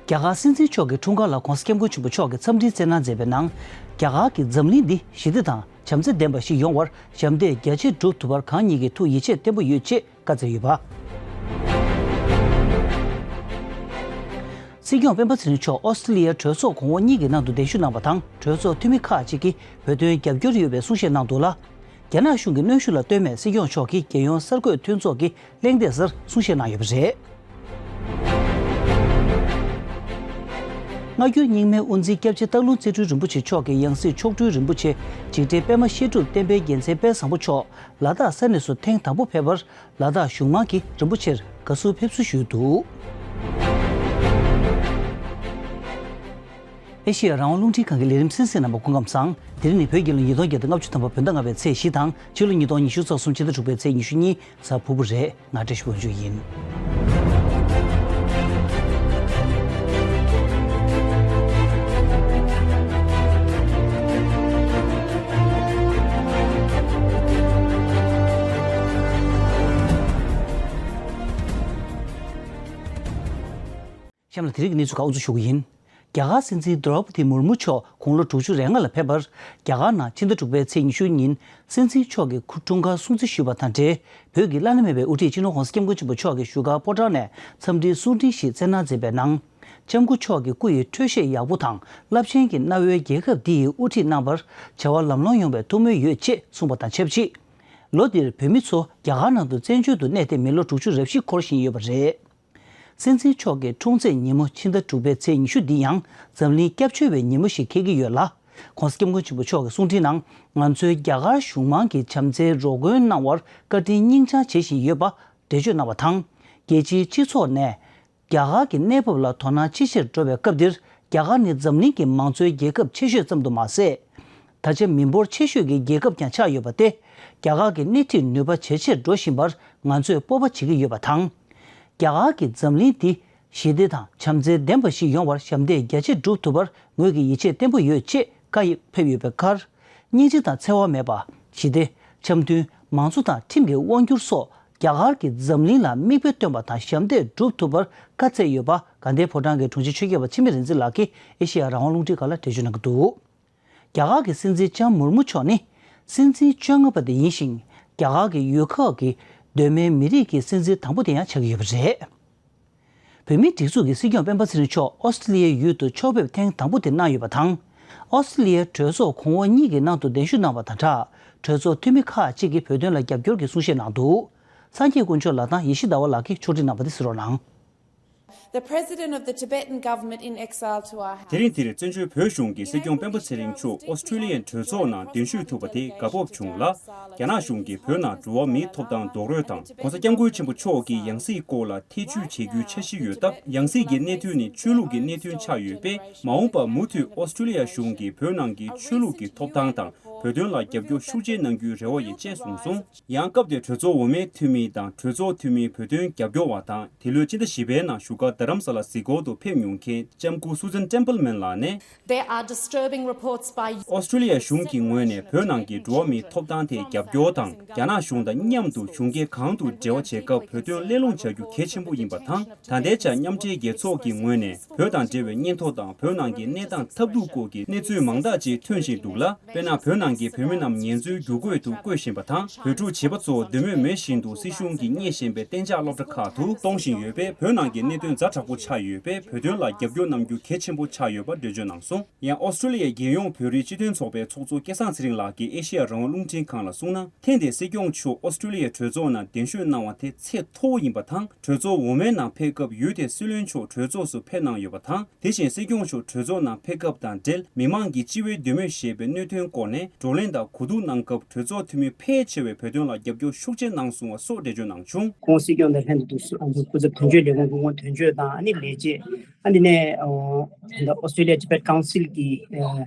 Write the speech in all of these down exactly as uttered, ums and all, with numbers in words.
རྒྱ་གར་སྲིད་འཛིན་མཆོག་གི་འཁྲུངས་སྐར་ལ་༧གོང་ས་༧སྐྱབས་མགོན་ཆེན་པོ་མཆོག་གིས་འཚམས་འདྲིའི་སྩལ་གནང་མཛད་པའི་ནང་། རྒྱ་གར་གྱི་འཛམ་གླིང་འདི་ཞི་བདེ་དང་བྱམས་བརྩེ་ལྡན་པ་ཞིག་ཡོང་བར་ཞབས་འདེགས་རྒྱ་ཆེ་བསྒྲུབ་ཐུབ་པར་གང་ཉིད་ཀྱི་ཐུགས་ཡིད་ཆེས་བརྟན་པོ་ཡོད་ཅེས་བཀའ་སྩལ་ཡོད་པ། སྲིད་སྐྱོང་སྤེན་པ་ཚེ་རིང་མཆོག་ཨོ་སི་ཀྲི་ལི་ཡའི་གྲོས་ཚོགས་གོང་འོག་གཉིས་ཀྱི་ནང་དུ་གདན་ཞུ་གནང་བ་དང་། གྲོས་ཚོགས་འཐུས་མི་ཁག་ཅིག་གིས་བོད་དོན་རྒྱབ་སྐྱོར་ཡོད་པའི་གསུང་བཤད་གནང་འདུག་ལ། རྒྱ་ནག་གཞུང་གི་གནོན་ཤུགས་ལ་ལྟོས་མེད་སྲིད་སྐྱོང་མཆོག་གིས་རྒྱལ་ཡོངས་གསར་འགོད་མཐུན་ཚོགས་ཀྱི་གླེང་སྟེགས་སར་གསུང་བཤད་གནང་ཡོད་པ་རེད། སྔ་འགྱུར་རྙིང་མའི་དབུ་འཛིན་སྐྱབས་རྗེ་སྟག་ལུང་རྩེ་སྤྲུལ་རིན་པོ་ཆེ་མཆོག་གི་ཡང་སྲིད་མཆོག་སྤྲུལ་རིན་པོ་ཆེ་འཇིགས་བྲལ་པད་མ་བཤད་སྒྲུབ་བསྟན་པའི་རྒྱལ་མཚན་དཔལ་བཟང་པོ་མཆོག་ལ་དྭགས་ས་གནས་སུ་ཐེངས་དང་པོ་ཕེབས་པར་ལ་དྭགས་གཞུང་མང་གིས་རིན་པོ་ཆེར་དགའ་བསུ་ཕེབས་བསུ་ཞུས་འདུག། ཨེ་ཤེ་ཡ་རང་དབང་རླུང་འཕྲིན་ཁང་གི་ལས་རིམ་གསན་གཟིགས་གནང་བར་སྐུ་ཁམས་བཟང་། དེ་རིང་ནི་བོད་རྒྱལ་ལོ་ཉིས་སྟོང་བརྒྱ་དང་ལྔ་བཅུ་ཐམ་པ་བོད་ཟླ་ལྔ་པའི་ཚེས་བཞི་དང་ཕྱི་ལོ་ཉིས་སྟོང་ཉི་ཤུ་རྩ་གསུམ་ཕྱི་ཟླ་དྲུག་པའི་ཚེས་ཉི་ཤུ་གཉིས་གཟའ་ཕུར་བུ་རེད། ང་བཀྲ་ཤིས་དབང་ཕྱུག་ཡིན། གཤམ་ལ་དེ་རིང་གི་གནས་ཚུལ་ཁག་དབུ་འཛུགས་ཞུ་གི་ཡིན། རྒྱ་གར་སྲིད་འཛིན་ཌྲོ་པ་དི་མུར་མུ་མཆོག་དགུང་ལོ་དྲུག་ཅུ་རེ་ལྔ་ལ་ཕེབས་པར། རྒྱ་གར་ནང་ཕྱི་ཟླ་དྲུག་པའི་ཚེས་ཉི་ཤུ་ཉིན་སྲིད་འཛིན་མཆོག་གི་འཁྲུངས་སྐར་སྲུང་བརྩི་ཞུས་པ་དང་འབྲེལ། བོད་ཀྱི་བླ་ན་མེད་པའི་དབུ་ཁྲིད་སྤྱི་ནོར་༧གོང་ས་༧སྐྱབས་མགོན་ཆེན་པོ་མཆོག་གིས་བཞུགས་སྒར་ཕོ་བྲང་ནས་འཚམས་འདྲིའི་གསུང་འཕྲིན་ཞིག་སྩལ་གནང་མཛད་པའི་ནང་། སྐྱབས་མགོན་མཆོག་གི་སྐུ་ཡི་འཕྲོད་བཞེས་ཡག་པོ་དང་རླབས་ཆེན་གྱི་གནའ་བོའི་རྒྱལ་ཁབ་འདི་ཡི་དབུ་ཁྲིད་གནང་བར་བྱ་བ་ལམ་ལྷོང་ཡོང་བའི་ཐུགས་སྨོན་ཡོད་ཅེས་གསུངས་པ་དང་ཆབས་ཅིག། ལོ་འདིར་བོད་མི་ཚོ་རྒྱ་གར་ནང་དུ་བཙན་བྱོལ་དུ་གནས་ཏེ་མི་ལོ་དྲུག་ཅུ་རེ་བཞི་འཁོར་བཞིན་ཡོད་པ་རེད། སྲིད་འཛིན་མཆོག་གི་འཁྲུངས་ཚེས་ཉིན་མོ་ཕྱི་ཟླ་དྲུག་པའི་ཚེས་ཉི་ཤུ་འདི་ཡང་འཛམ་གླིང་སྐྱབས་བཅོལ་བའི་ཉིན་མོ་ཞིག་འཁེལ་གྱི་ཡོད་ལ། ༸གོང་ས་༸སྐྱབས་མགོན་ཆེན་པོ་མཆོག་གི་གསུང་འཕྲིན་ནང་། ང་ཚོའི་རྒྱ་གར་གཞུང་མང་གིས་བྱམས་བརྩེའི་རོགས་མགོན་གནང་བར་བཀའ་དྲིན་སྙིང་བཅངས་བྱེད་བཞིན་ཡོད་པ་འགྲེལ་བརྗོད་གནང་བ་དང་། རྒྱལ་སྤྱིའི་སྤྱི་ཚོགས་ནས་རྒྱ་གར་གྱི་གནས་བབ་ལ་དོ་སྣང་ཆེ་ཆེར་འགྲོ་བའི་སྐབས་འདིར། རྒྱ་གར་ནི་འཛམ་གླིང་གི་མང་གཙོའི་རྒྱལ་ཁབ་ཆེ་ཤོས་ཙམ་དུ་མ་ཟད། ད་ཆ་མི་འབོར་ཆེ་ཤོས་ཀྱི་རྒྱལ་ཁབ་ཀྱང་ཆགས་ཡོད་པ་སྟེ། རྒྱ་གར་གྱི་སྣེ་ཁྲིད་ནུས་པ་ཇེ་ཆེར་འགྲོ་བཞིན་པར་ང་ཚོས་སྤོབས་པ་བྱེད་ཀྱི་ཡོད་པ་དང་། རྒྱ་གར་གྱིས་འཛམ་གླིང་འདི་ཞི་བདེ་དང་བྱམས་བརྩེ་ལྡན་པ་ཞིག་ཡོང་བར་ཞབས་འདེགས་རྒྱ་ཆེ་བསྒྲུབ་ཐུབ་པར་ངོས་ཀྱིས་ཡིད་ཆེས་བརྟན་པོ་ཡོད་ཅེས་བཀའ་ཕེབས་ཡོད་པའི་ཁར། སྙིང་རྗེ་དང་འཚེ་བ་མེད་པ། ཞི་བདེ། འཆམ་མཐུན། མང་གཙོ་དང་ཁྲིམས་ཀྱི་དབང་སྒྱུར་སོགས་རྒྱ་གར་གྱིས་འཛམ་གླིང་ལ་མིག་དཔེ་སྟོན་པ་དང་ཞབས་འདེགས་བསྒྲུབ་ཐུབ་པར་བཀའ་སྩལ་ཡོད་པ་དགའ་ལྡན་ཕོ་བྲང་གི་དྲུང་ཆེ་ཆོས་རྒྱལ་བ་འཆི་མེད་རིག་འཛིན་ལགས་ཀྱིས་ཨེ་ཤེ་ཡ་རང་དབང་རླུང་འཕྲིན་ཁང་ལ་འགྲེལ་བརྗོད་གནང་གི་འདུག། རྒྱ་གར་གྱི་སྲིད་འཛིན་ལྕམ་མུར་མུ་མཆོག་ནི་སྲིད་འཛིན་བཅོ་ལྔ་པ་དེ་ཡིན་ཞིང་། རྒྱ་གར་གྱི་ཡུལ་ཁག་གི་གདོད་མའི་མི་རིགས་ཀྱི་སྲིད་འཛིན་དང་པོ་དེ་ཡང་ཆགས་ཀྱི་ཡོད་པ་རེད། བོད་མིའི་སྒྲིག་འཛུགས་ཀྱི་སྲིད་སྐྱོང་སྤེན་པ་ཚེ་རིང་མཆོག་ཨོ་སི་ཀྲི་ལི་ཡའི་ཡུལ་དུ་ཕྱོགས་ཕེབས་ཐེངས་དང་པོ་དེ་གནང་ཡོད་པ་དང་། ཨོ་སི་ཀྲི་ལི་ཡའི་གྲོས་ཚོགས་གོང་འོག་གཉིས་ཀྱི་ནང་དུ་གདན་ཞུ་གནང་བ་དང་སྦྲགས། གྲོས་ཚོགས་འཐུས་མི་ཁག་ཅིག་གིས་བོད་དོན་ལ་རྒྱབ་སྐྱོར་གྱི་གསུང་བཤད་གནང་འདུག། སངས་རྒྱས་དཀོན་མཆོག་ལགས་དང་ཡེ་ཤེས་ཟླ་བ་ལགས་ཀྱིས་ཕྱོགས་སྒྲིག་གནང་བ་དེ་གཟིགས་རོགས་གནང་། The president of the Tibetan government in exile to our house. དེ་རིང་འདིར་བཙན་བྱོལ་བོད་གཞུང་གི་སྲིད་སྐྱོང་སྤེན་པ་ཚེ་རིང་མཆོག་ཨོ་སི་ཀྲི་ལི་ཡའི་གྲོས་ཚོགས་ནང་གདན་ཞུས་ཐུབ་པ་དེ་དགའ་སྤོབས་བྱུང་ལ། རྒྱ་ནག་གཞུང་གིས་བོད་ནང་འགྲོ་བ་མིའི་ཐོབ་ཐང་རྡོག་རོལ་དང་༸གོང་ས་༸སྐྱབས་མགོན་ཆེན་པོ་མཆོག་གི་ཡང་སྲིད་སྐོར་ལ་ཐེ་བྱུས་བྱེད་རྒྱུའི་འཆར་གཞི་ཡོད་སྟབས། ཡང་སྲིད་ཀྱི་གནད་དོན་ནི་ཆོས་ལུགས་ཀྱི་གནད་དོན་ཆགས་ཡོད་པས། མ་འོངས་པར་མུ་མཐུད་ཨོ་སི་ཀྲི་ལི་ཡ་གཞུང་གིས་བོད་ནང་གི་ཆོས་ལུགས་ཀྱི་ཐོབ་ཐང་དང་། བོད་དོན་ལ་རྒྱབ་སྐྱོར་ཤུགས་ཆེ་གནང་རྒྱུའི་རེ་བ་ཡོད་ཅེས་གསུངས་སོང་། ཡང་སྐབས་དེར་གྲོས་ཚོགས་འོག་མའི་འཐུས་མི་དང་གྲོས་ཚོགས་འཐུས་མིའི་བོད་དོན་རྒྱབ་སྐྱོར་བ་དང་། འདི་ལོའི་སྤྱི་ཟླ་བཞི་པའི་ནང་བཞུགས་སྒར་རྡ་རམ་ས་ལ་གཟིགས་སྐོར་དུ་ཕེབས་མྱོང་མཁན་ལྕམ་སྐུ་སུ་ཛན་ཊེམ་པལ་མན་ལགས་ནས། There are disturbing reports by ཨོ་སི་ཀྲི་ལི་ཡ་གཞུང་གི་ངོས་ནས་བོད་ནང་གི་འགྲོ་བ་མིའི་ཐོབ་ཐང་ཐད་རྒྱབ་སྐྱོར་དང་། རྒྱ་ནག་གཞུང་དང་མཉམ་དུ་གཞུང་སྒེར་གང་དུ་འབྲེལ་བ་བྱེད་སྐབས་བོད་དོན་གླེང་སློང་བྱ་རྒྱུ་གལ་ཆེན་པོ་ཡིན་པ་དང་། ད་ལྟའི་ཆར་མཉམ་འབྲེལ་རྒྱལ་ཚོགས་ཀྱི་ངོས་ནས་བོད་དང་འབྲེལ་བའི་སྙན་ཐོ་དང་བོད་ནང་གི་གནས་སྟངས་ཐབས་སྡུག་སྐོར་གྱི་གནས་ཚུལ་མང་དག་ཅིག་ཐོན་བཞིན་འདུག་ལ། དཔེར་ན། བོད་ནང་གི་བོད་མི་རྣམས་ཉེས་འཛུགས་བརྒྱུད་སྐུད་དུ་བཀོད་བཞིན་པ་དང་། བོད་ཕྲུག་བྱིས་པ་ཚོ་འདོད་མོས་མེད་བཞིན་དུ་སྲིད་གཞུང་གིས་གཉེར་བཞིན་པའི་གཏན་འཇགས་སློབ་གྲྭ་ཁག་ཏུ་གཏོང་བཞིན་ཡོད་པས། བོད་ནང་གི་གནད་དོན་ཛ་དྲག་པོ་ཆགས་ཡོད་པས། བོད་དོན་ལ་རྒྱབ་སྐྱོར་གནང་རྒྱུ་གལ་ཆེན་པོ་ཆགས་ཡོད་པ་འགྲེལ་བརྗོད་གནང་སོང་། ཡང་ཨོ་སི་ཀྲི་ལི་ཡའི་རྒྱལ་ཡོངས་བོད་རིགས་སྤྱི་མཐུན་ཚོགས་པའི་ཚོགས་གཙོ་སྐལ་བཟང་ཚེ་རིང་ལགས་ཀྱིས་ཨེ་ཤེ་ཡ་རང་དབང་རླུང་འཕྲིན་ཁང་ལ་གསུངས་ན། ཐེངས་འདིའི་སྲིད་སྐྱོང་མཆོག་ཨོ་སི་ཀྲི་ལི་ཡའི་གྲོས་ཚོགས་ནང་གདན་ཞུ་གནང་བ་དེ་ཚད་མཐོ་བོ་ཡིན་པ་དང་། གྲོས་ཚོགས་འོག་མའི་ནང་ཕེབས་སྐབས་ཡུལ་དེའི་སྲིད་བློན་མཆོག་གྲོས་ཚོགས་སུ་ཕེབས་གནང་ཡོད་པ་དང་། དེ་བཞིན་སྲིད་སྐྱོང་མཆོག་གྲོས་ཚོགས་ནང་ཕེབས་སྐབས་དང་འབྲེལ། མི་མང་གིས་སྤྱི་བའི་འདོད་མོས་ཞེས་པའི་གནད་དོན་སྐོར་ནས་བགྲོ་གླེང་དང་གོ་བསྡུར་གནང་སྐབས། གྲོས་ཚོགས་འཐུས་མི་ཕལ་ཆེ་བས་བོད་དོན་ལ་རྒྱབ་སྐྱོར་ཤུགས་ཆེ་གནང་སོང་བ་སོགས་འགྲེལ་བརྗོད་གནང་བྱུང་། ཁོང་སྲིད་སྐྱོང་དང་ལྷན་དུ་སྐུ་ཚབ་དོན་གཅོད་ལས་ཁུངས་སྐུ་ངོ་དོན་གཅོད་དང་། ཨ་ནི་ལས་བྱེད། ཨ་འདི་ནས་ཨོ་ད་ཨོ་སི་ཀྲི་ལི་ཡ་ཊི་བེཊ་ཀའུན་སིལ་གྱི་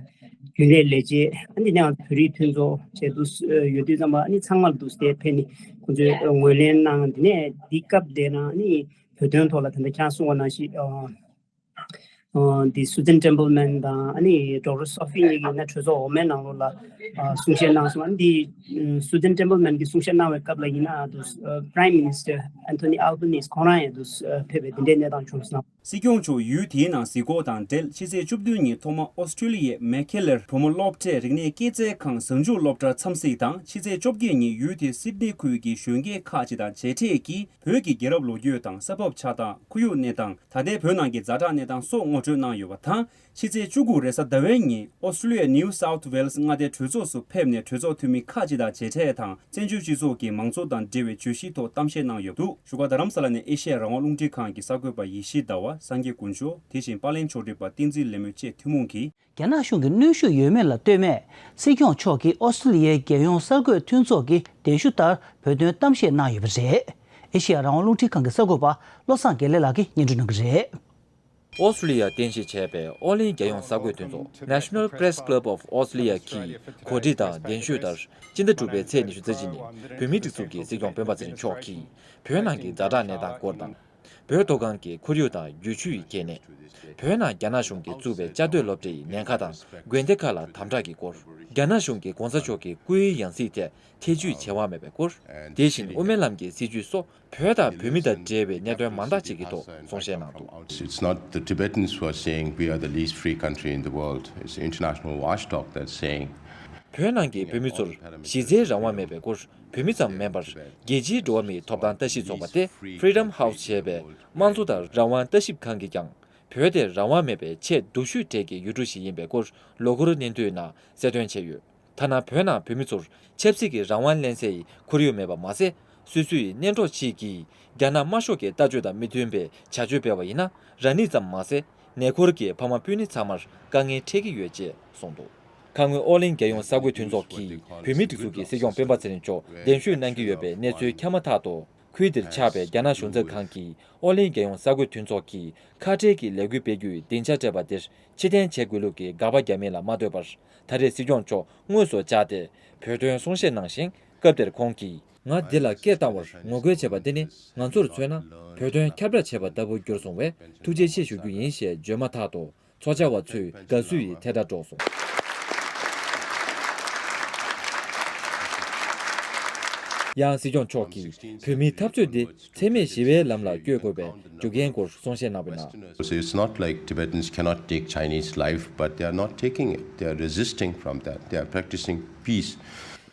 རྒྱུན་ལས་ལས་བྱེད། ཨ་འདི་ནས་བོད་རིགས་མཐུན་ཚོགས་བཅས་དུ་ཡོད་དུས་ཙམ་པ། ཨ་ནི་ཚང་མར་དུ་དེ་ཕེབས་ནས་ཁོང་ཚོས་ངོས་ལེན་གནང་། འདི་ནས་འདི་སྐབས་དེ་ནང་ཨ་ནི་བོད་དོན་ཐོག་ལ་ད་ལྟ་ཁྱེད་རང་གསུངས་པ་ནང་བཞིན། ཨ་འདི་སུ་ཛན་ཊེམ་པལ་མན་དང་ཨ་ནི་ཌོག་ཊར་སོ་ཕི་གཉིས་ཀྱིས་ན་གྲོས་ཚོགས་འོག་མའི་ནང་ལོགས་ལ་གསུང་བཤད་གནང་སོང་། ཨ་ནི་འདི་སུ་ཛན་ཊེམ་པལ་མན་གྱིས་གསུང་བཤད་གནང་བའི་སྐབས་ལ་ཡིན་ན། ཨ་དུ་Prime Minister Anthony Albanese ཁོང་རང་ཡང་དུ་ཕེབས་པའི་འདི་འདྲའི་གནས་སྟངས་བྱུང་སོང་། སྲིད་སྐྱོང་མཆོག་ཡུལ་དེའི་ནང་གཟིགས་སྐོར་དང་འབྲེལ། ཕྱི་ཚེས་བཅུ་བདུན་ཉིན་ཐོག་མར་ཨོ་སི་ཀྲི་ལི་ཡའི་མེ་ཁེ་ལར་བུ་མོ་སློབ་གྲྭའི་རིག་གནས་སྐྱེད་ཚལ་ཁང་གཟའ་མཇུག་སློབ་གྲྭར་འཚམས་གཟིགས་དང་། ཕྱི་ཚེས་བཅོ་བརྒྱད་ཉིན་ཡུལ་དེའི་སིད་ནི་ཁུལ་གྱི་གཞོན་སྐྱེས་ཁག་ཅིག་དང་མཇལ་འཕྲད་ཀྱིས། བོད་ཀྱི་རྒྱལ་རབས་ལོ་རྒྱུས་དང་། ས་བབ་ཆགས་སྟངས། ཁོར་ཡུག་གནས་སྟངས། ད་ལྟའི་བོད་ནང་གི་ཛ་དྲག་གནས་སྟངས་སོགས་ངོ་སྤྲོད་གནང་ཡོད་པ་དང་། ཕྱི་ཚེས་བཅུ་དགུ་རེས་གཟའ་ཟླ་བའི་ཉིན་ཨོ་སི་ཀྲི་ལི་ཡའི་New South Wales མངའ་སྡེའི་གྲོས་ཚོགས་སུ་ཕེབས་ནས། གྲོས་ཚོགས་འཐུས་མི་ཁག་ཅིག་དང་མཇལ་འཕྲད་དང་། བཙན་བྱོལ་སྤྱི་ཚོགས་ཀྱི་མང་གཙོ་དང་འབྲེལ་བའི་བརྗོད་གཞིའི་ཐོག་གཏམ་བཤད་གནང་ཡོད་འདུག་བཞུགས་སྒར་རྡ་རམ་ས་ལ་ནས་ཨེ་ཤེ་ཡ་རང་དབང་རླུང་འཕྲིན་ཁང་གི་གསར་འགོད་པ་ཡེ་ཤེས་ཟླ་བ། སངས་རྒྱས་དཀོན་མཆོག་དེ་བཞིན་པར་ལེན་ཕྱོགས་སྒྲིག་པ་བསྟན་འཛིན་ལེགས་མོ་བཅས་ཐུན་མོང་གིས། རྒྱ་ནག་གཞུང་གི་གནོན་ཤུགས་ཡོད་མེད་ལ་ལྟོས་མེད། སྲིད་སྐྱོང་མཆོག་གིས་ཨོ་སི་ཀྲི་ལི་ཡའི་རྒྱལ་ཡོངས་གསར་འགོད་མཐུན་ཚོགས་ཀྱི་གདན་ཞུ་ལྟར་བོད་དོན་གཏམ་བཤད་གནང་ཡོད་པ་རེད། ཨེ་ཤེ་ཡ་རང་དབང་རླུང་འཕྲིན་ཁང་གི་གསར་འགོད་པ་བློ་བཟང་དགེ་ལེགས་ལགས་ཀྱིས་སྙན་སྒྲོན་གནང་གི་རེད། ཨོ་སི་ཀྲི་ལི་ཡར་རྟེན་གཞི་བྱས་པའི་ཨོ་གླིང་རྒྱལ་ཡོངས་གསར་འགོད་མཐུན་ཚོགས་National Press Club of Australia གིས་གོ་སྒྲིག་དང་གདན་ཞུས་ལྟར། སྤྱི་ཟླ་དྲུག་པའི་ཚེས་ཉི་ཤུ་རྩ་གཅིག་ཉིན་བོད་མིའི་སྒྲིག་འཛུགས་ཀྱི་སྲིད་སྐྱོང་སྤེན་པ་ཚེ་རིང་མཆོག་གིས་བོད་ནང་གི་ཛ་དྲག་གནས་སྟངས་སྐོར་དང་། བོད་མཐོ་སྒང་གི་ཁོར་ཡུག་དང་རྒྱུད་ཆུའི་སྐྱེ་གནས། བོད་ནང་རྒྱ་ནག་གཞུང་གིས་བཙུགས་པའི་བཅའ་སྡོད་སློབ་གྲྭའི་ཉེན་ཁ་དང་དགོན་སྡེ་ཁག་ལ་དམ་དྲག་གི་སྐོར། རྒྱ་ནག་གཞུང་གིས་གོང་ས་མཆོག་གི་སྐུའི་ཡང་སྲིད་ཐད་ཐེ་བྱུས་བྱེད་དབང་མེད་པའི་སྐོར། དེ་བཞིན་དབུ་མའི་ལམ་གྱི་སྲིད་བྱུས་སོགས་བོད་དང་བོད་མི་དང་འབྲེལ་བའི་གནད་དོན་མང་དག་ཅིག་གི་ཐོག་གསུང་བཤད་གནང་འདུག It's not the Tibetans who are saying we are the least free country in the world. It's the international watchdog that's saying. བོད་ནང་གི་བོད་མི་ཚོར་གཞི་རྩའི་རང་དབང་མེད་པའི་སྐོར། བོད་མི་ཙམ་མིན་པར་རྒྱལ་སྤྱིའི་འགྲོ་བ་མིའི་ཐོབ་ཐང་ལྟ་ཞིབ་ཚོགས་པ་སྟེ་Freedom House ཞེས་པའི་དམངས་གཙོ་དང་རང་དབང་ལྟ་ཞིབ་ཁང་གིས་ཀྱང་། བོད་དེ་རང་དབང་མེད་པའི་ཆེས་སྡུག་ཤོས་གྲས་ཀྱི་ཡུལ་གྲུ་ཞིག་ཡིན་པའི་སྐོར་ལོ་འཁོར་སྙན་ཐོའི་ནང་གསལ་སྟོན་བྱས་ཡོད། ཐ་ན་བོད་ནང་བོད་མི་ཚོར་ཆབ་སྲིད་ཀྱི་རང་དབང་ལེན་སའི་ཁོར་ཡུག་མེད་པ་མ་ཟད། སོ་སོའི་གནས་འགྲོ་ཆེད་ཀྱིས་རྒྱ་ནག་དམར་ཤོག་གི་ལྟ་སྤྱོད་དང་མི་མཐུན་པའི་བྱ་སྤྱོད་སྤེལ་བ་ཡིན་ན། རང་ཉིད་ཙམ་མ་ཟད། ཉེ་འཁོར་གྱི་ཕ་མ་སྤུན་ཉེ་ཚང་མར་དཀའ་ངལ་འཕྲད་ཀྱི་ཡོད་ཅེས་གསུངས་འདུག་ཁ་སྔོན་ཨོ་གླིང་རྒྱལ་ཡོངས་གསར་འགོད་མཐུན་ཚོགས་ཀྱིས་བོད་མིའི་སྒྲིག་འཛུགས་ཀྱི་སྲིད་སྐྱོང་སྤེན་པ་ཚེ་རིང་མཆོག་གདན་ཞུ་གནང་གི་ཡོད་པའི་གནས་ཚུལ་ཁྱབ་མ་ཐག་ཏུ། ཁུལ་དེར་ཆགས་པའི་རྒྱ་ནག་གཞུང་ཚབ་ཁང་གིས་ཨོ་གླིང་རྒྱལ་ཡོངས་གསར་འགོད་མཐུན་ཚོགས་ཀྱིས་ཁ་བྲལ་གྱི་ལས་འགུལ་སྤེལ་རྒྱུའི་སྡིངས་ཆ་སྤྲད་པ་དེར་ཕྱིར་འཐེན་བྱེད་དགོས་ལུགས་ཀྱི་དགག་པ་བརྒྱབ་མིན་ལ་མ་ལྟོས་པར། ད་རེས་སྲིད་སྐྱོང་མཆོག་དངོས་སུ་བཅར་ཏེ་བོད་དོན་གསུང་བཤད་གནང་ཞིང་། སྐབས་དེར་ཁོང་གིས། ང་འདི་ལ་སྐད་བཏང་བར་ངོ་རྒོལ་བྱས་པ་དེ་ནི། ང་ཚོར་མཚོན་ན་བོད་དོན་ཁྱབ་བསྒྲགས་བྱས་པ་ལྟ་བུ་གྱུར་སོང་བས་ཐུགས་རྗེ་ཆེ་ཞུ་རྒྱུ་ཡིན་ཞེས་བརྗོད་མ་ཐག་ཏུ། ཚོགས་བཅར་བ་ཚོས་དགའ་བསུ་ཡི་ཐལ་སྒྲ་སྒྲོག་སོང་། ཡང་སྲིད་སྐྱོང་མཆོག་གིས་བོད་མིའི་འཐབ་རྩོད་འདི་འཚེ་མེད་ཞི་བའི་ལམ་ལ་བསྐྱོད་དགོས་པའི་རྒྱུ་རྐྱེན་སྐོར་གསུང་བཤད་གནང་བའི་ནང་། So it's not like Tibetans cannot take Chinese life, but they are not taking it. They are resisting from that. They are practicing peace.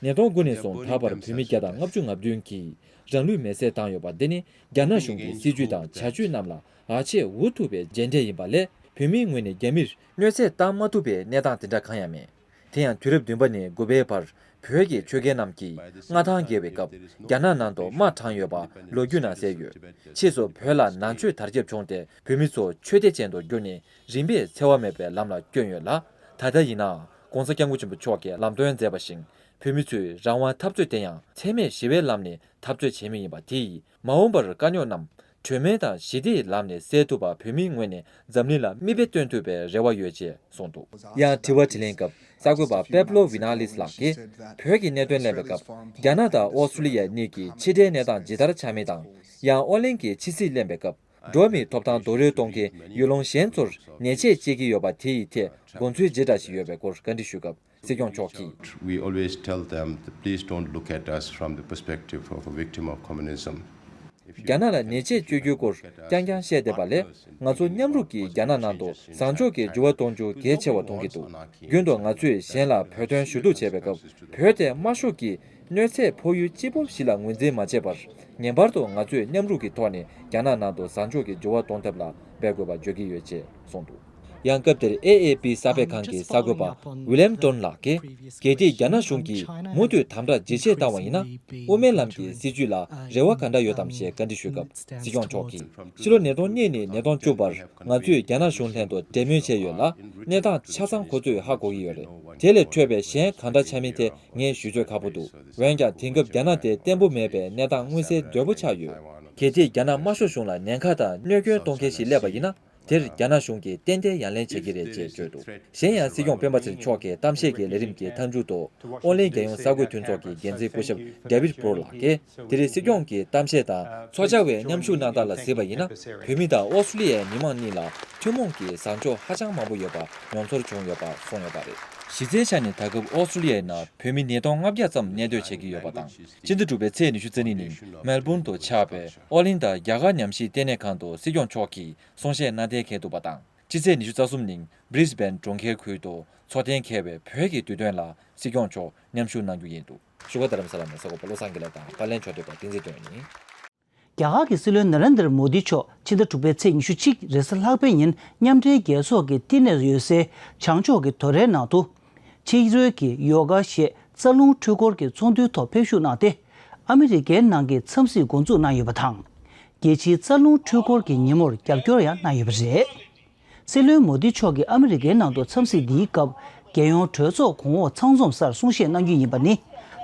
ཉིས་སྟོང་དགུ་ནས་བཟུང་ད་བར་བོད་མི་བརྒྱ་དང་ལྔ་བཅུ་ང་བདུན་གྱིས་རང་ལུས་མེར་སྲེག་བཏང་ཡོད་པ་འདི་ནི་རྒྱ་ནག་གཞུང་གི་སྲིད་བྱུས་དང་བྱ་སྤྱོད་རྣམས་ལ་བར་ཆད་འུ་ཐུག་པའི་རྗེས་འབྲས་ཡིན་པ་ལས། བོད་མིའི་ངོས་ནས་རྒྱ་མིར་གནོད་འཚེ་བཏང་མ་ཐུབ་པའི་གནས་སྟངས་དེ་འདྲ་གང་ཡང་མེད། དེ་ཡང་དུས་རབས་བདུན་པ་ནས་དགུ་པའི་བར་བོད་ཀྱི་ཆོས་རྒྱལ་རྣམས་ཀྱིས་མངའ་ཐང་རྒྱས་པའི་སྐབས་རྒྱ་ནག་ནང་དུ་དམག་དྲངས་ཡོད་པ་ལོ་རྒྱུས་ནང་གསལ་ཡོད། ཕྱིས་སུ་བོད་ལ་ནང་ཆོས་དར་ཁྱབ་བྱུང་སྟེ་བོད་མི་ཚོ་ཆོས་སྡེ་ཅན་དུ་གྱུར་ནས་རིམ་པས་འཚེ་བ་མེད་པའི་ལམ་ལ་བསྐྱོན་ཡོད་ལ། ད་ལྟ་ཡིན་ནའང་གོང་ས་སྐྱབས་མགོན་ཆེན་པོ་མཆོག་གིས་ལམ་སྟོན་མཛད་པ་བཞིན་བོད་མི་ཚོས་རང་དབང་འཐབ་རྩོད་དེ་ཡང་འཚེ་མེད་ཞི་བའི་ལམ་ནས་འཐབ་རྩོད་བྱེད་མུས་ཡིན་པ་དེ་ཡིས། མ་འོངས་པར་དཀའ་རྙོག་རྣམས་གྲོས་མོལ་དང་ཞི་བདེའི་ལམ་ནས་སེལ་ཐུབ་པ་བོད་མིའི་ངོས་ནས་འཛམ་གླིང་ལ་མིག་དཔེ་སྟོན་ཐུབ་པའི་རེ་བ་ཡོད་ཅེས་གསུངས་འདུག་ཡང་དྲི་བ་དྲིས་ལན་སྐབས་གསར་འགོད་པ་པེབ་ལོ་ཝི་ན་ལིས་ལགས་ཀྱིས་བོད་ཀྱི་གནད་དོན་གླེང་བའི་སྐབས། རྒྱ་ནག་དང་ཨོ་སི་ཀྲི་ལི་ཡ་གཉིས་ཀྱི་ཕྱི་འབྲེལ་གནས་སྟངས་ཇི་ལྟར་ཆགས་མིན་དང་། ཡང་ཨོ་གླིང་གི་ཕྱི་སྲིད་གླེང་བའི་སྐབས། འགྲོ་བ་མིའི་ཐོབ་ཐང་རྡོག་རོལ་གཏོང་མཁན་ཡུལ་ལུང་གཞན་ཚོར་ཉེས་ཆད་གཅོད་ཀྱི་ཡོད་པ་དེ་ཡི་ཐད་དགོངས་ཚུལ་ཇི་འདྲ་ཞིག་ཡོད་པའི་སྐོར་བཀའ་འདྲི་ཞུས་སྐབས། སྲིད་སྐྱོང་མཆོག་གིས། We always tell them that please don't look at us from the perspective of a victim of communism. རྒྱ་ནག་ལ་ཉེས་ཆད་གཅོད་རྒྱུའི་སྐོར་རྐྱང་རྐྱང་བཤད་བསྡད་པ་ལས། ང་ཚོ་མཉམ་རུབ་ཀྱིས་རྒྱ་ནག་ནང་དུ་བཟང་ཕྱོགས་ཀྱི་འགྱུར་བ་གཏོང་རྒྱུ་གལ་ཆེ་བར་མཐོང་གི་འདུག་རྒྱུན་དུ་ང་ཚོས་གཞན་ལ་བོད་དོན་ཞུ་གཏུག་བྱེད་པའི་སྐབས། བོད་དེ་དམར་ཤོག་གི་གནོད་འཚེ་ཕོག་ཡུལ་གཅིག་པུ་ཞིག་ལ་ངོས་འཛིན་མ་བྱས་པར། ངེས་པར་དུ་ང་ཚོས་མཉམ་རུབ་ཀྱི་ཐོག་ནས་རྒྱ་ནག་ནང་དུ་བཟང་ཕྱོགས་ཀྱི་འགྱུར་བ་གཏོང་ཐབས་ལ་འབད་དགོས་པ་བརྗོད་ཀྱི་ཡོད་ཅེས་གསུངས་འདུག་ཡང་སྐབས་དེར་ཨེ་ཨེ་པི་གསར་སྤེལ་ཁང་གི་གསར་འགོད་པ་ཝི་ལེམ་ཏོན་ལགས་ཀྱིས། གལ་ཏེ་རྒྱ་ནག་གཞུང་གིས་མུ་མཐུད་དམ་དྲག་ཇེ་ཆེར་བཏང་བ་ཡིན་ན། དབུ་མའི་ལམ་གྱི་སྲིད་བྱུས་ལ་རེ་བ་ག་འདྲ་ཡོད་དམ་ཞེས་བཀའ་འདྲི་ཞུས་སྐབས། སྲིད་སྐྱོང་མཆོག་གིས། ཕྱི་ལོ་ཉིས་སྟོང་གཉིས་ནས་ཉིས་སྟོང་བཅུ་བར་ང་ཚོས་རྒྱ་ནག་གཞུང་ལྷན་དུ་འབྲེལ་མོལ་བྱས་ཡོད་ལ། གནས་སྟངས་ཆ་ཚང་ཁོ་ཚོས་ཧ་གོ་གི་ཡོད་རེད། དེ་ལས་འཕྲོས་པའི་གཞན་གང་འདྲ་ཆགས་མིན་ཐད་ངས་ཞུ་ཚོད་ཁག་པོ་འདུག་འོན་ཀྱང་དེང་སྐབས་རྒྱ་ནག་དེ་བརྟན་པོ་མེད་པའི་གནས་སྟངས་མངོན་གསལ་དོད་པོ་ཆགས་ཡོད། གལ་ཏེ་རྒྱ་ནག་དམར་ཤོག་གཞུང་ལ་ཉེན་ཁ་དང་གནོད་སྐྱོན་གཏོང་མཁན་ཞིག་སླེབས་པ་ཡིན་ན། དེར་རྒྱ་ནག་གཞུང་གིས་ཏན་ཏན་ཡ་ལན་བྱེད་ཀྱི་རེད་ཅེས་བརྗོད་འདུག་གཞན་ཡང་སྲིད་སྐྱོང་སྤེན་པ་ཚེ་རིང་མཆོག་གི་གཏམ་བཤད་ཀྱི་ལས་རིམ་གྱི་མཐའ་མཇུག་ཏུ། ཨོ་གླིང་རྒྱལ་ཡོངས་གསར་འགོད་མཐུན་ཚོགས་ཀྱི་འགན་འཛིན་སྐུ་ཞབས་David Brower ལགས་ཀྱིས། དེ་རིང་སྲིད་སྐྱོང་གི་གཏམ་བཤད་དང་ཚོགས་བཅར་བའི་མཉམ་ཞུགས་གནང་སྟངས་ལ་གཟིགས་པ་ཡིན་ན། བོད་མི་དང་ཨོ་སི་ཀྲི་ལི་ཡའི་མི་མང་གཉིས་ལ་ཐུན་མོང་གི་བཟང་ཕྱོགས་ཧ་ཅང་མང་པོ་ཡོད་པ་མྱོང་ཚོར་བྱུང་ཡོད་པ་གསུངས་ཡོད་པ་རེད། གཞི་རྩའི་ཆ་ནས་ད་སྐབས་ཨོ་སི་ཀྲུ་ལི་ཡའི་ནང་བོད་མི་ཉིས་སྟོང་ལྔ་བརྒྱ་ཙམ་གནས་སྡོད་བྱེད་ཀྱི་ཡོད་པ་དང་། ཕྱི་ཟླ་དྲུག་པའི་ཚེས་ཉི་ཤུ་རྩ་གཉིས་ཉིན་མེལ་བྷོན་དུ་ཆགས་པའི་ཨོ་གླིང་དང་རྒྱ་གར་ཉམས་ཞིབ་ལྟེ་གནས་ཁང་དུ་སྲིད་སྐྱོང་མཆོག་གིས་གསུང་བཤད་གནང་གཏན་འཁེལ་འདུག་པ་དང་། སྤྱི་ཚེས་ཉི་ཤུ་རྩ་གསུམ་ཉིན་སྦྲིས་སྦན་གྲོང་ཁྱེར་ཁུལ་དུ་འཚོགས་གཏན་འཁེལ་བའི་བོད་ཀྱི་དུས་སྟོན་ལ་སྲིད་སྐྱོང་མཆོག་མཉམ་ཞུགས་གནང་རྒྱུ་ཡིན་འདུག་བཞུགས་སྒར་རྡ་རམ་ས་ལ་ནས་གསར་འགོད་པ་བློ་བཟང་དགེ་ལེགས་དང་པར་ལེན་ཕྱོགས་སྡོད་པ་བསྟན་འཛིན་དོན་ཡིན། རྒྱ་གར་གྱི་སྲིད་བློན་ན་རེན་དར་མོ་དི་མཆོག་ཕྱི་ཟླ་དྲུག་པའི་ཚེས་ཉི་ཤུ་གཅིག་རེས་གཟའ་ལྷག་པའི་ཉིན་མཉམ་འབྲེལ་རྒྱལ་ཚོགས་ཀྱི་བསྟི་གནས་ཡོད་སའི་བྱང་ཕྱོགས་ཀྱི་དོ་རའི་ནང་དུ། ཕྱི་རོལ་གྱི་ཡོ་ག་ཞེས་རྩ་རླུང་འཕྲུལ་འཁོར་གྱི་ཚོགས་འདུའི་ཐོག་ཕེབས་ཞུགས་གནང་སྟེ། ཨ་མི་རི་ཀའི་ནང་གི་འཚམས་གཟིགས་འགོ་འཛུགས་གནང་ཡོད་པ་དང་། རྒྱལ་སྤྱིའི་རྩ་རླུང་འཕྲུལ་འཁོར་གྱི་ཉིན་མོར་རྒྱབ་སྐྱོར་ཡང་གནང་ཡོད་པ་རེད། སྲིད་བློན་མོ་དི་མཆོག་གིས་ཨ་མི་རི་ཀའི་ནང་དུ་འཚམས་གཟིགས་འདིའི་སྐབས། རྒྱལ་ཡོངས་གྲོས་ཚོགས་གོང་འོག་ཚང་འཛོམས་སར་གསུང་བཤད་གནང་རྒྱུ་ཡིན་པ་ནི།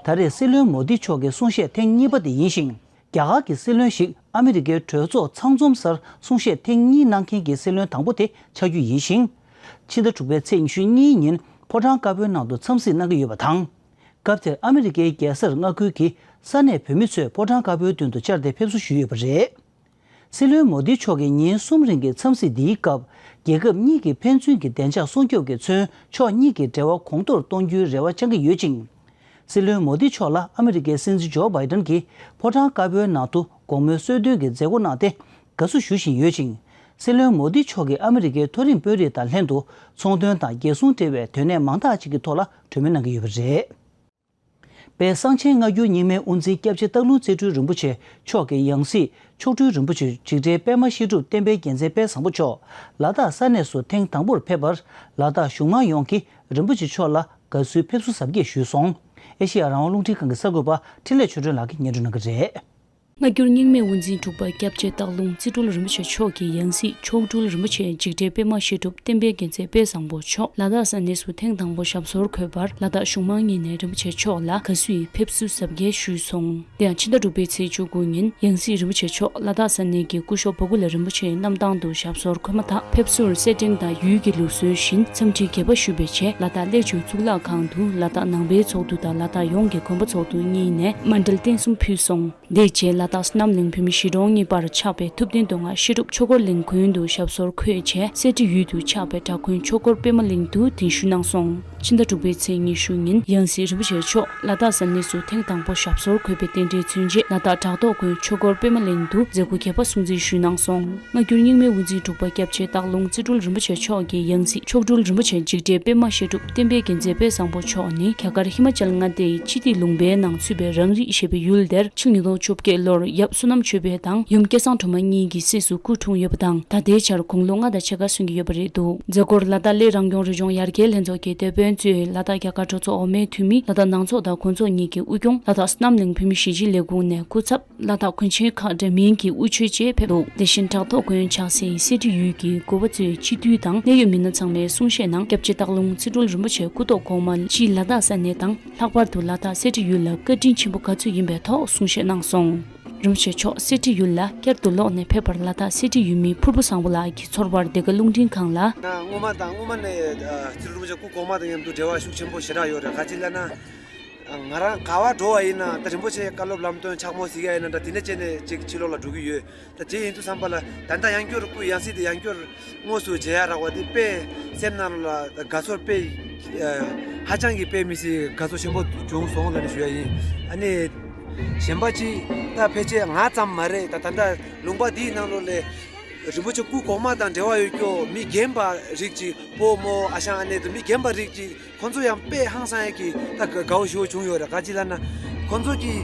ད་རེས་སྲིད་བློན་མོ་དི་མཆོག་གི་གསུང་བཤད་ཐེངས་གཉིས་པ་དེ་ཡིན་ཞིང་། རྒྱ་གར་གྱི་སྲིད་བློན་ཞིག་ཨ་མི་རི་ཀའི་གྲོས་ཚོགས་ཚང་འཛོམས་སར་གསུང་བཤད་ཐེངས་གཉིས་གནང་མཁན་གྱི་སྲིད་བློན་དང་པོ་དེ་ཆགས་རྒྱུ་ཡིན་ཞིང་། ཕྱི་ཟླ་དྲུག་པའི་ཚེས་ཉི་ཤུ་གཉིས་ཉིན་ཕོ་བྲང་དཀར་པོའི་ནང་དུ་འཚམས་གཟིགས་གནང་གི་ཡོད་པ་དང་། སྐབས་དེར་ཨ་མི་རི་ཀའི་རྒྱལ་སར་མངའ་ཁུལ་གྱི་ས་གནས་བོད་མི་ཚོས་ཕོ་བྲང་དཀར་པོའི་མདུན་དུ་བཅར་ཏེ་ཕེབས་བསུ་ཞུས་ཡོད་པ་རེད། སྲིད་བློན་མོ་དི་མཆོག་གིས་ཉིན་གསུམ་རིང་གི་འཚམས་གཟིགས་འདིའི་སྐབས། རྒྱལ་ཁབ་གཉིས་ཀྱི་ཕན་ཚུན་གྱི་བདེ་འཇགས་སྲུང་སྐྱོབ་ཀྱིས་མཚོན་ཕྱོགས་གཉིས་ཀྱི་འབྲེལ་བ་གོང་མཐོར་གཏོང་རྒྱུའི་རེ་བ་བཅང་གི་ཡོད་ཅིང་། སྲིད་བློན་མོ་དི་མཆོག་ལ་ཨ་མི་རི་ཀའི་སྲིད་འཛིན་ཇོ་བྷའི་ཌེན་གྱིས་ཕོ་བྲང་དཀར་པོའི་ནང་དུ་དགོང་མོའི་གསོལ་སྟོན་གྱི་མཛད་སྒོ་གནང་སྟེ། དགའ་བསུ་ཞུ་བཞིན་ཡོད་ཅིང་། སྲིད་བློན་མོ་དི་མཆོག་གིས་ཨ་མི་རི་ཀའི་མཐོ་རིམ་དཔོན་རིགས་དང་ལྷན་དུ་ཚོང་དོན་དང་རྒྱལ་སྲུང་འབྲེལ་བའི་དོན་གནད་མང་དག་ཅིག་གི་ཐོག་ལ་གྲོས་མོལ་གནང་གི་ཡོད་པ་རེད། དཔལ་གསང་ཆེན་སྔ་འགྱུར་རྙིང་མའི་དབུ་འཛིན་སྐྱབས་རྗེ་སྟག་ལུང་རྩེ་སྤྲུལ་རིན་པོ་ཆེ་མཆོག་གི་ཡང་སྲིད་མཆོག་སྤྲུལ་རིན་པོ་ཆེ་འཇིགས་བྲལ་པད་མ་བཤད་སྒྲུབ་བསྟན་པའི་རྒྱལ་མཚན་དཔལ་བཟང་པོ་མཆོག་ལ་དྭགས་ས་གནས་སུ་ཐེངས་དང་པོར་ཕེབས་པར། ལ་དྭགས་གཞུང་མང་ཡོངས་ཀྱིས་རིན་པོ་ཆེ་མཆོག་ལ་དགའ་བསུའི་ཕེབས་བསུ་གཟབ་རྒྱས་ཞུས་སོང་། ཨེ་ཤེ་ཡ་རང་དབང་རླུང་འཕྲིན་ཁང་གི་གསར་འགོད་པ་འཕྲིན་ལས་ཆོས་སྒྲོན་ལགས་ཀྱིས་སྙན་སྒྲོན་གནང་གི་རེད། སྔ་འགྱུར་རྙིང་མའི་དབུ་འཛིན་དྲུག་པ་སྐྱབས་རྗེ་སྟག་ལུང་རྩེ་སྤྲུལ་རིན་པོ་ཆེ་མཆོག་གི་ཡང་སྲིད་མཆོག་སྤྲུལ་རིན་པོ་ཆེ་འཇིགས་བྲལ་པད་མ་བཤད་སྒྲུབ་བསྟན་པའི་རྒྱལ་མཚན་དཔལ་བཟང་པོ་མཆོག་ལ་དྭགས་ས་གནས་སུ་ཐེངས་དང་པོ་ཞབས་སོར་འཁོད་པར་ལ་དྭགས་གཞུང་མང་གཉིས་ནས་རིན་པོ་ཆེ་མཆོག་ལ་དགའ་བསུའི་ཕེབས་བསུ་གཟབ་རྒྱས་ཞུས་སོང་། དེ་ཡང་ཕྱི་ཟླ་དྲུག་པའི་ཚེས་བཅུ་དགུ་ཉིན་ཡང་སྲིད་རིན་པོ་ཆེ་མཆོག་ལ་དྭགས་ས་གནས་ཀྱི་སྐུ་ཞབས་བ་ཀུ་ལ་རིན་པོ་ཆེའི་གནམ་ཐང་དུ་ཞབས་སོར་འཁོད་མ་ཐག་ཕེབས་བསུར་གསེར་ཕྲེང་དང་ཡུལ་གྱི་ལུགས་སྲོལ་བཞིན་འཚམས་འདྲི་རྒྱས་པ་ཞུས་པའི་རྗེས། ལ་དྭགས་གླེ་ཆུ་གཙུག་ལག་ཁང་དུ་ལ་དྭགས་ནང་པའི་ཚོགས་འདུ་དང་ལ་དྭགས་ཡོངས་ཀྱི་དགོན་པ་ཚོགས་འདུ་གཉིས་ནས་མཎྜལ་རྟེན་གསུམ་ཕུལ་སོང་། དེའི་རྗེས་ལ་དྭགས་བསོད་ནམས་གླིང་བོད་མི་གཞིས་གྲོང་གཉིས་བར་ཆགས་པའི་ཐུབ་བསྟན་མདོ་སྔགས་བཤད་སྒྲུབ་ཆོས་འཁོར་གླིང་དགོན་དུ་ཞབས་སོར་འཁོད་རྗེས། གསེར་ཁྲི་ཡུལ་དུ་ཆགས་པའི་བྲག་དགོན་ཆོས་འཁོར་པད་མ་གླིང་དུ་གདན་ཞུ་གནང་སོང་། ཕྱི་ཟླ་དྲུག་པའི་ཚེས་ཉི་ཤུ་ཉིན་ཡང་སྲིད་རིན་པོ་ཆེ་མཆོག་ལ་དྭགས་ས་གནས་སུ་ཐེངས་དང་པོ་ཞབས་སོར་འཁོད་པའི་རྟེན་འབྲེལ་མཚོན་ཆེད་ལ་དྭགས་བྲག་ཐོག་དགོན་ཆོས་འཁོར་པད་མ་གླིང་དུ་མཛད་སྒོ་རྒྱས་པ་སྲུང་བརྩི་ཞུས་གནང་སོང་། སྔ་འགྱུར་རྙིང་མའི་དབུ་འཛིན་དྲུག་པ་སྐྱབས་རྗེ་སྟག་ལུང་རྩེ་སྤྲུལ་རིན་པོ་ཆེ་མཆོག་གི་ཡང་སྲིད་མཆོག་སྤྲུལ་རིན་པོ་ཆེ་འཇིགས་བྲལ་པད་མ་བཤད་སྒྲུབ་བསྟན་པའི་རྒྱལ་མཚན་དཔལ་བཟང་པོ་མཆོག་ནི་རྒྱ་གར་ཧི་མ་ཅལ་མངའ་སྡེའི་སྤྱི་ཏི་ལུང་པའི་ནང་ཚུད་པའི་རང་རིགས་ཞེས་པའི་ཡུལ་དེར་ཕྱི་ལོ་ཉིས་སྟོང་བཅོ་བརྒྱད་ལོར་ཡབ་བསོད་ནམས་ཆོས་འཕེལ་དང་ཡུམ་སྐལ་བཟང་སྒྲོལ་མ་གཉིས་ཀྱི་སྲས་སུ་སྐུ་འཁྲུངས་ཡོད་པ་དང་། ད་ལྟའི་ཆར་དགུང་ལོ་ལྔ་དང་ཕྱེད་ཀ་སོན་གྱི་ཡོད་པ་རེད་འདུག་མཛད་སྒོར་ལ་དྭགས་གླེ་རང་སྐྱོང་རི་ལྗོངས་ཡར་རྒྱས་ལྷན་ཚོགས་ཀྱི་སྡེ་དཔོན་གཙོས་ལ་དྭགས་རྒྱ་གར་གྲོས་ཚོགས་འོག་མའི་འཐུས་མི། ལ་དྭགས་ནང་ཚོགས་དང་གོང་ཚོགས་གཉིས་ཀྱི་དབུ་སྐྱོང་། ལ་དྭགས་བསོད་ནམས་གླིང་བོད་མི་གཞིས་བྱེས་ལས་ཁུངས་ནས་སྐུ་ཚབ། ལ་དྭགས་གོན་ཆེན་ཁག་འདྲ་མིན་གྱི་དབུ་ཆོས་བཅས་ཕེབས་འདུག་དེ་བཞིན་བྲག་ཐོག་དགོན་ཆགས་སའི་གསེར་ཁྲི་ཡུལ་གྱི་འགོ་པ་གཙོས་སྤྱི་འཐུས་དང་གནད་ཡོད་མི་སྣ་ཚང་མས་གསུང་བཤད་ནང་། སྐྱབས་རྗེ་སྟག་ལུང་རྩེ་སྤྲུལ་རིན་པོ་ཆེ་སྐུ་ཐོག་གོང་མ་སྤྱིར་ལ་དྭགས་ས་གནས་དང་། ལྷག་པར་དུ་ལ་དྭགས་གསེར་ཁྲི་ཡུལ་ལ་བཀའ་དྲིན་ཆེན་པོ་ག་ཚོད་ཡིན་པའི་ཐོག་གསུང་བཤད་གནང་སོང་། རིན་པོ་ཆེ་མཆོག་གསེར་ཁྲི་ཡུལ་ལ་བསྐྱར་དུ་ལོག་ནས་ཕེབས་པར་ལ་དྭགས་གསེར་ཁྲི་ཡུལ་མི་ཕུར་བུ་བཟང་པོ་ལགས་ཀྱིས་ཚོར་བར་འདི་ག་རླུང་འཕྲིན་ཁང་ལ། ན་སྔོན་མ་དང་སྔོན་མ་ནས་ཨ་རྩེ་སྤྲུལ་རིན་པོ་ཆེ་སྐུ་གོང་མ་དང་མཉམ་དུ་འབྲེལ་བ་ཤུགས་ཆེན་པོ་ཞེ་དྲག་ཡོད་རེད། ག་ཅི་ལབ་ན། ང་རང་ག་པར་འགྲོ་བ་ཡིན་ན་ད་རིན་པོ་ཆེའི་བཀའ་སློབ་ལམ་སྟོན་ཕྱག་མོ་གཟིགས་ཡ་ཡིན་ན་འདྲ། དེ་འདྲ་བྱས་ནས་ཅིག་ཕྱི་ལོགས་ལ་འགྲོ་གི་ཡོད། ད་དེ་ཡིན་དུས་ཙམ་པ་ལ་ད་ལྟ་ཡང་བསྐྱར་སྐུ་ཡང་སྲིད་དེ་ཡང་བསྐྱར་དངོས་སུ་མཇལ་ཡ་རག་པ་དེ་དཔེ་སེམས་ནང་ལ་དགའ་ཚོར་དཔེ་ཧ་ཅང་གི་དཔེ་མི་སྲིད་དགའ་ཚོར་ཆེན་པོ་བྱུང་སོང་ལབ་ནས་ཞུ་ཡ་ཡིན། ཨ་ནི་གཞན་པ་ཅིག་ད་ཕལ་ཆེར་ང་ཙམ་མ་རེད། ད་ད་ལྟ་ལུང་པ་འདིའི་ནང་ལོགས་ལ་རིན་པོ་ཆེ་སྐུ་གོང་མ་དང་འབྲེལ་བ་ཡོད་ཀྱོ་མི་རྒན་པ་རིགས་ཅིག་སྤོ་རྨོ་ཨ་ཞང་ཨ་ནེ་དང་མི་རྒན་པ་རིགས་ཅིག་ཁོང་ཚོ་ཡང་དཔེ་ཧང་སང་ཡ་གི་ད་དགའ་བོ་ཞེ་པོ་བྱུང་ཡོད་རེད། ག་ཅི་ལབ་ན་ཁོང་ཚོ་གི་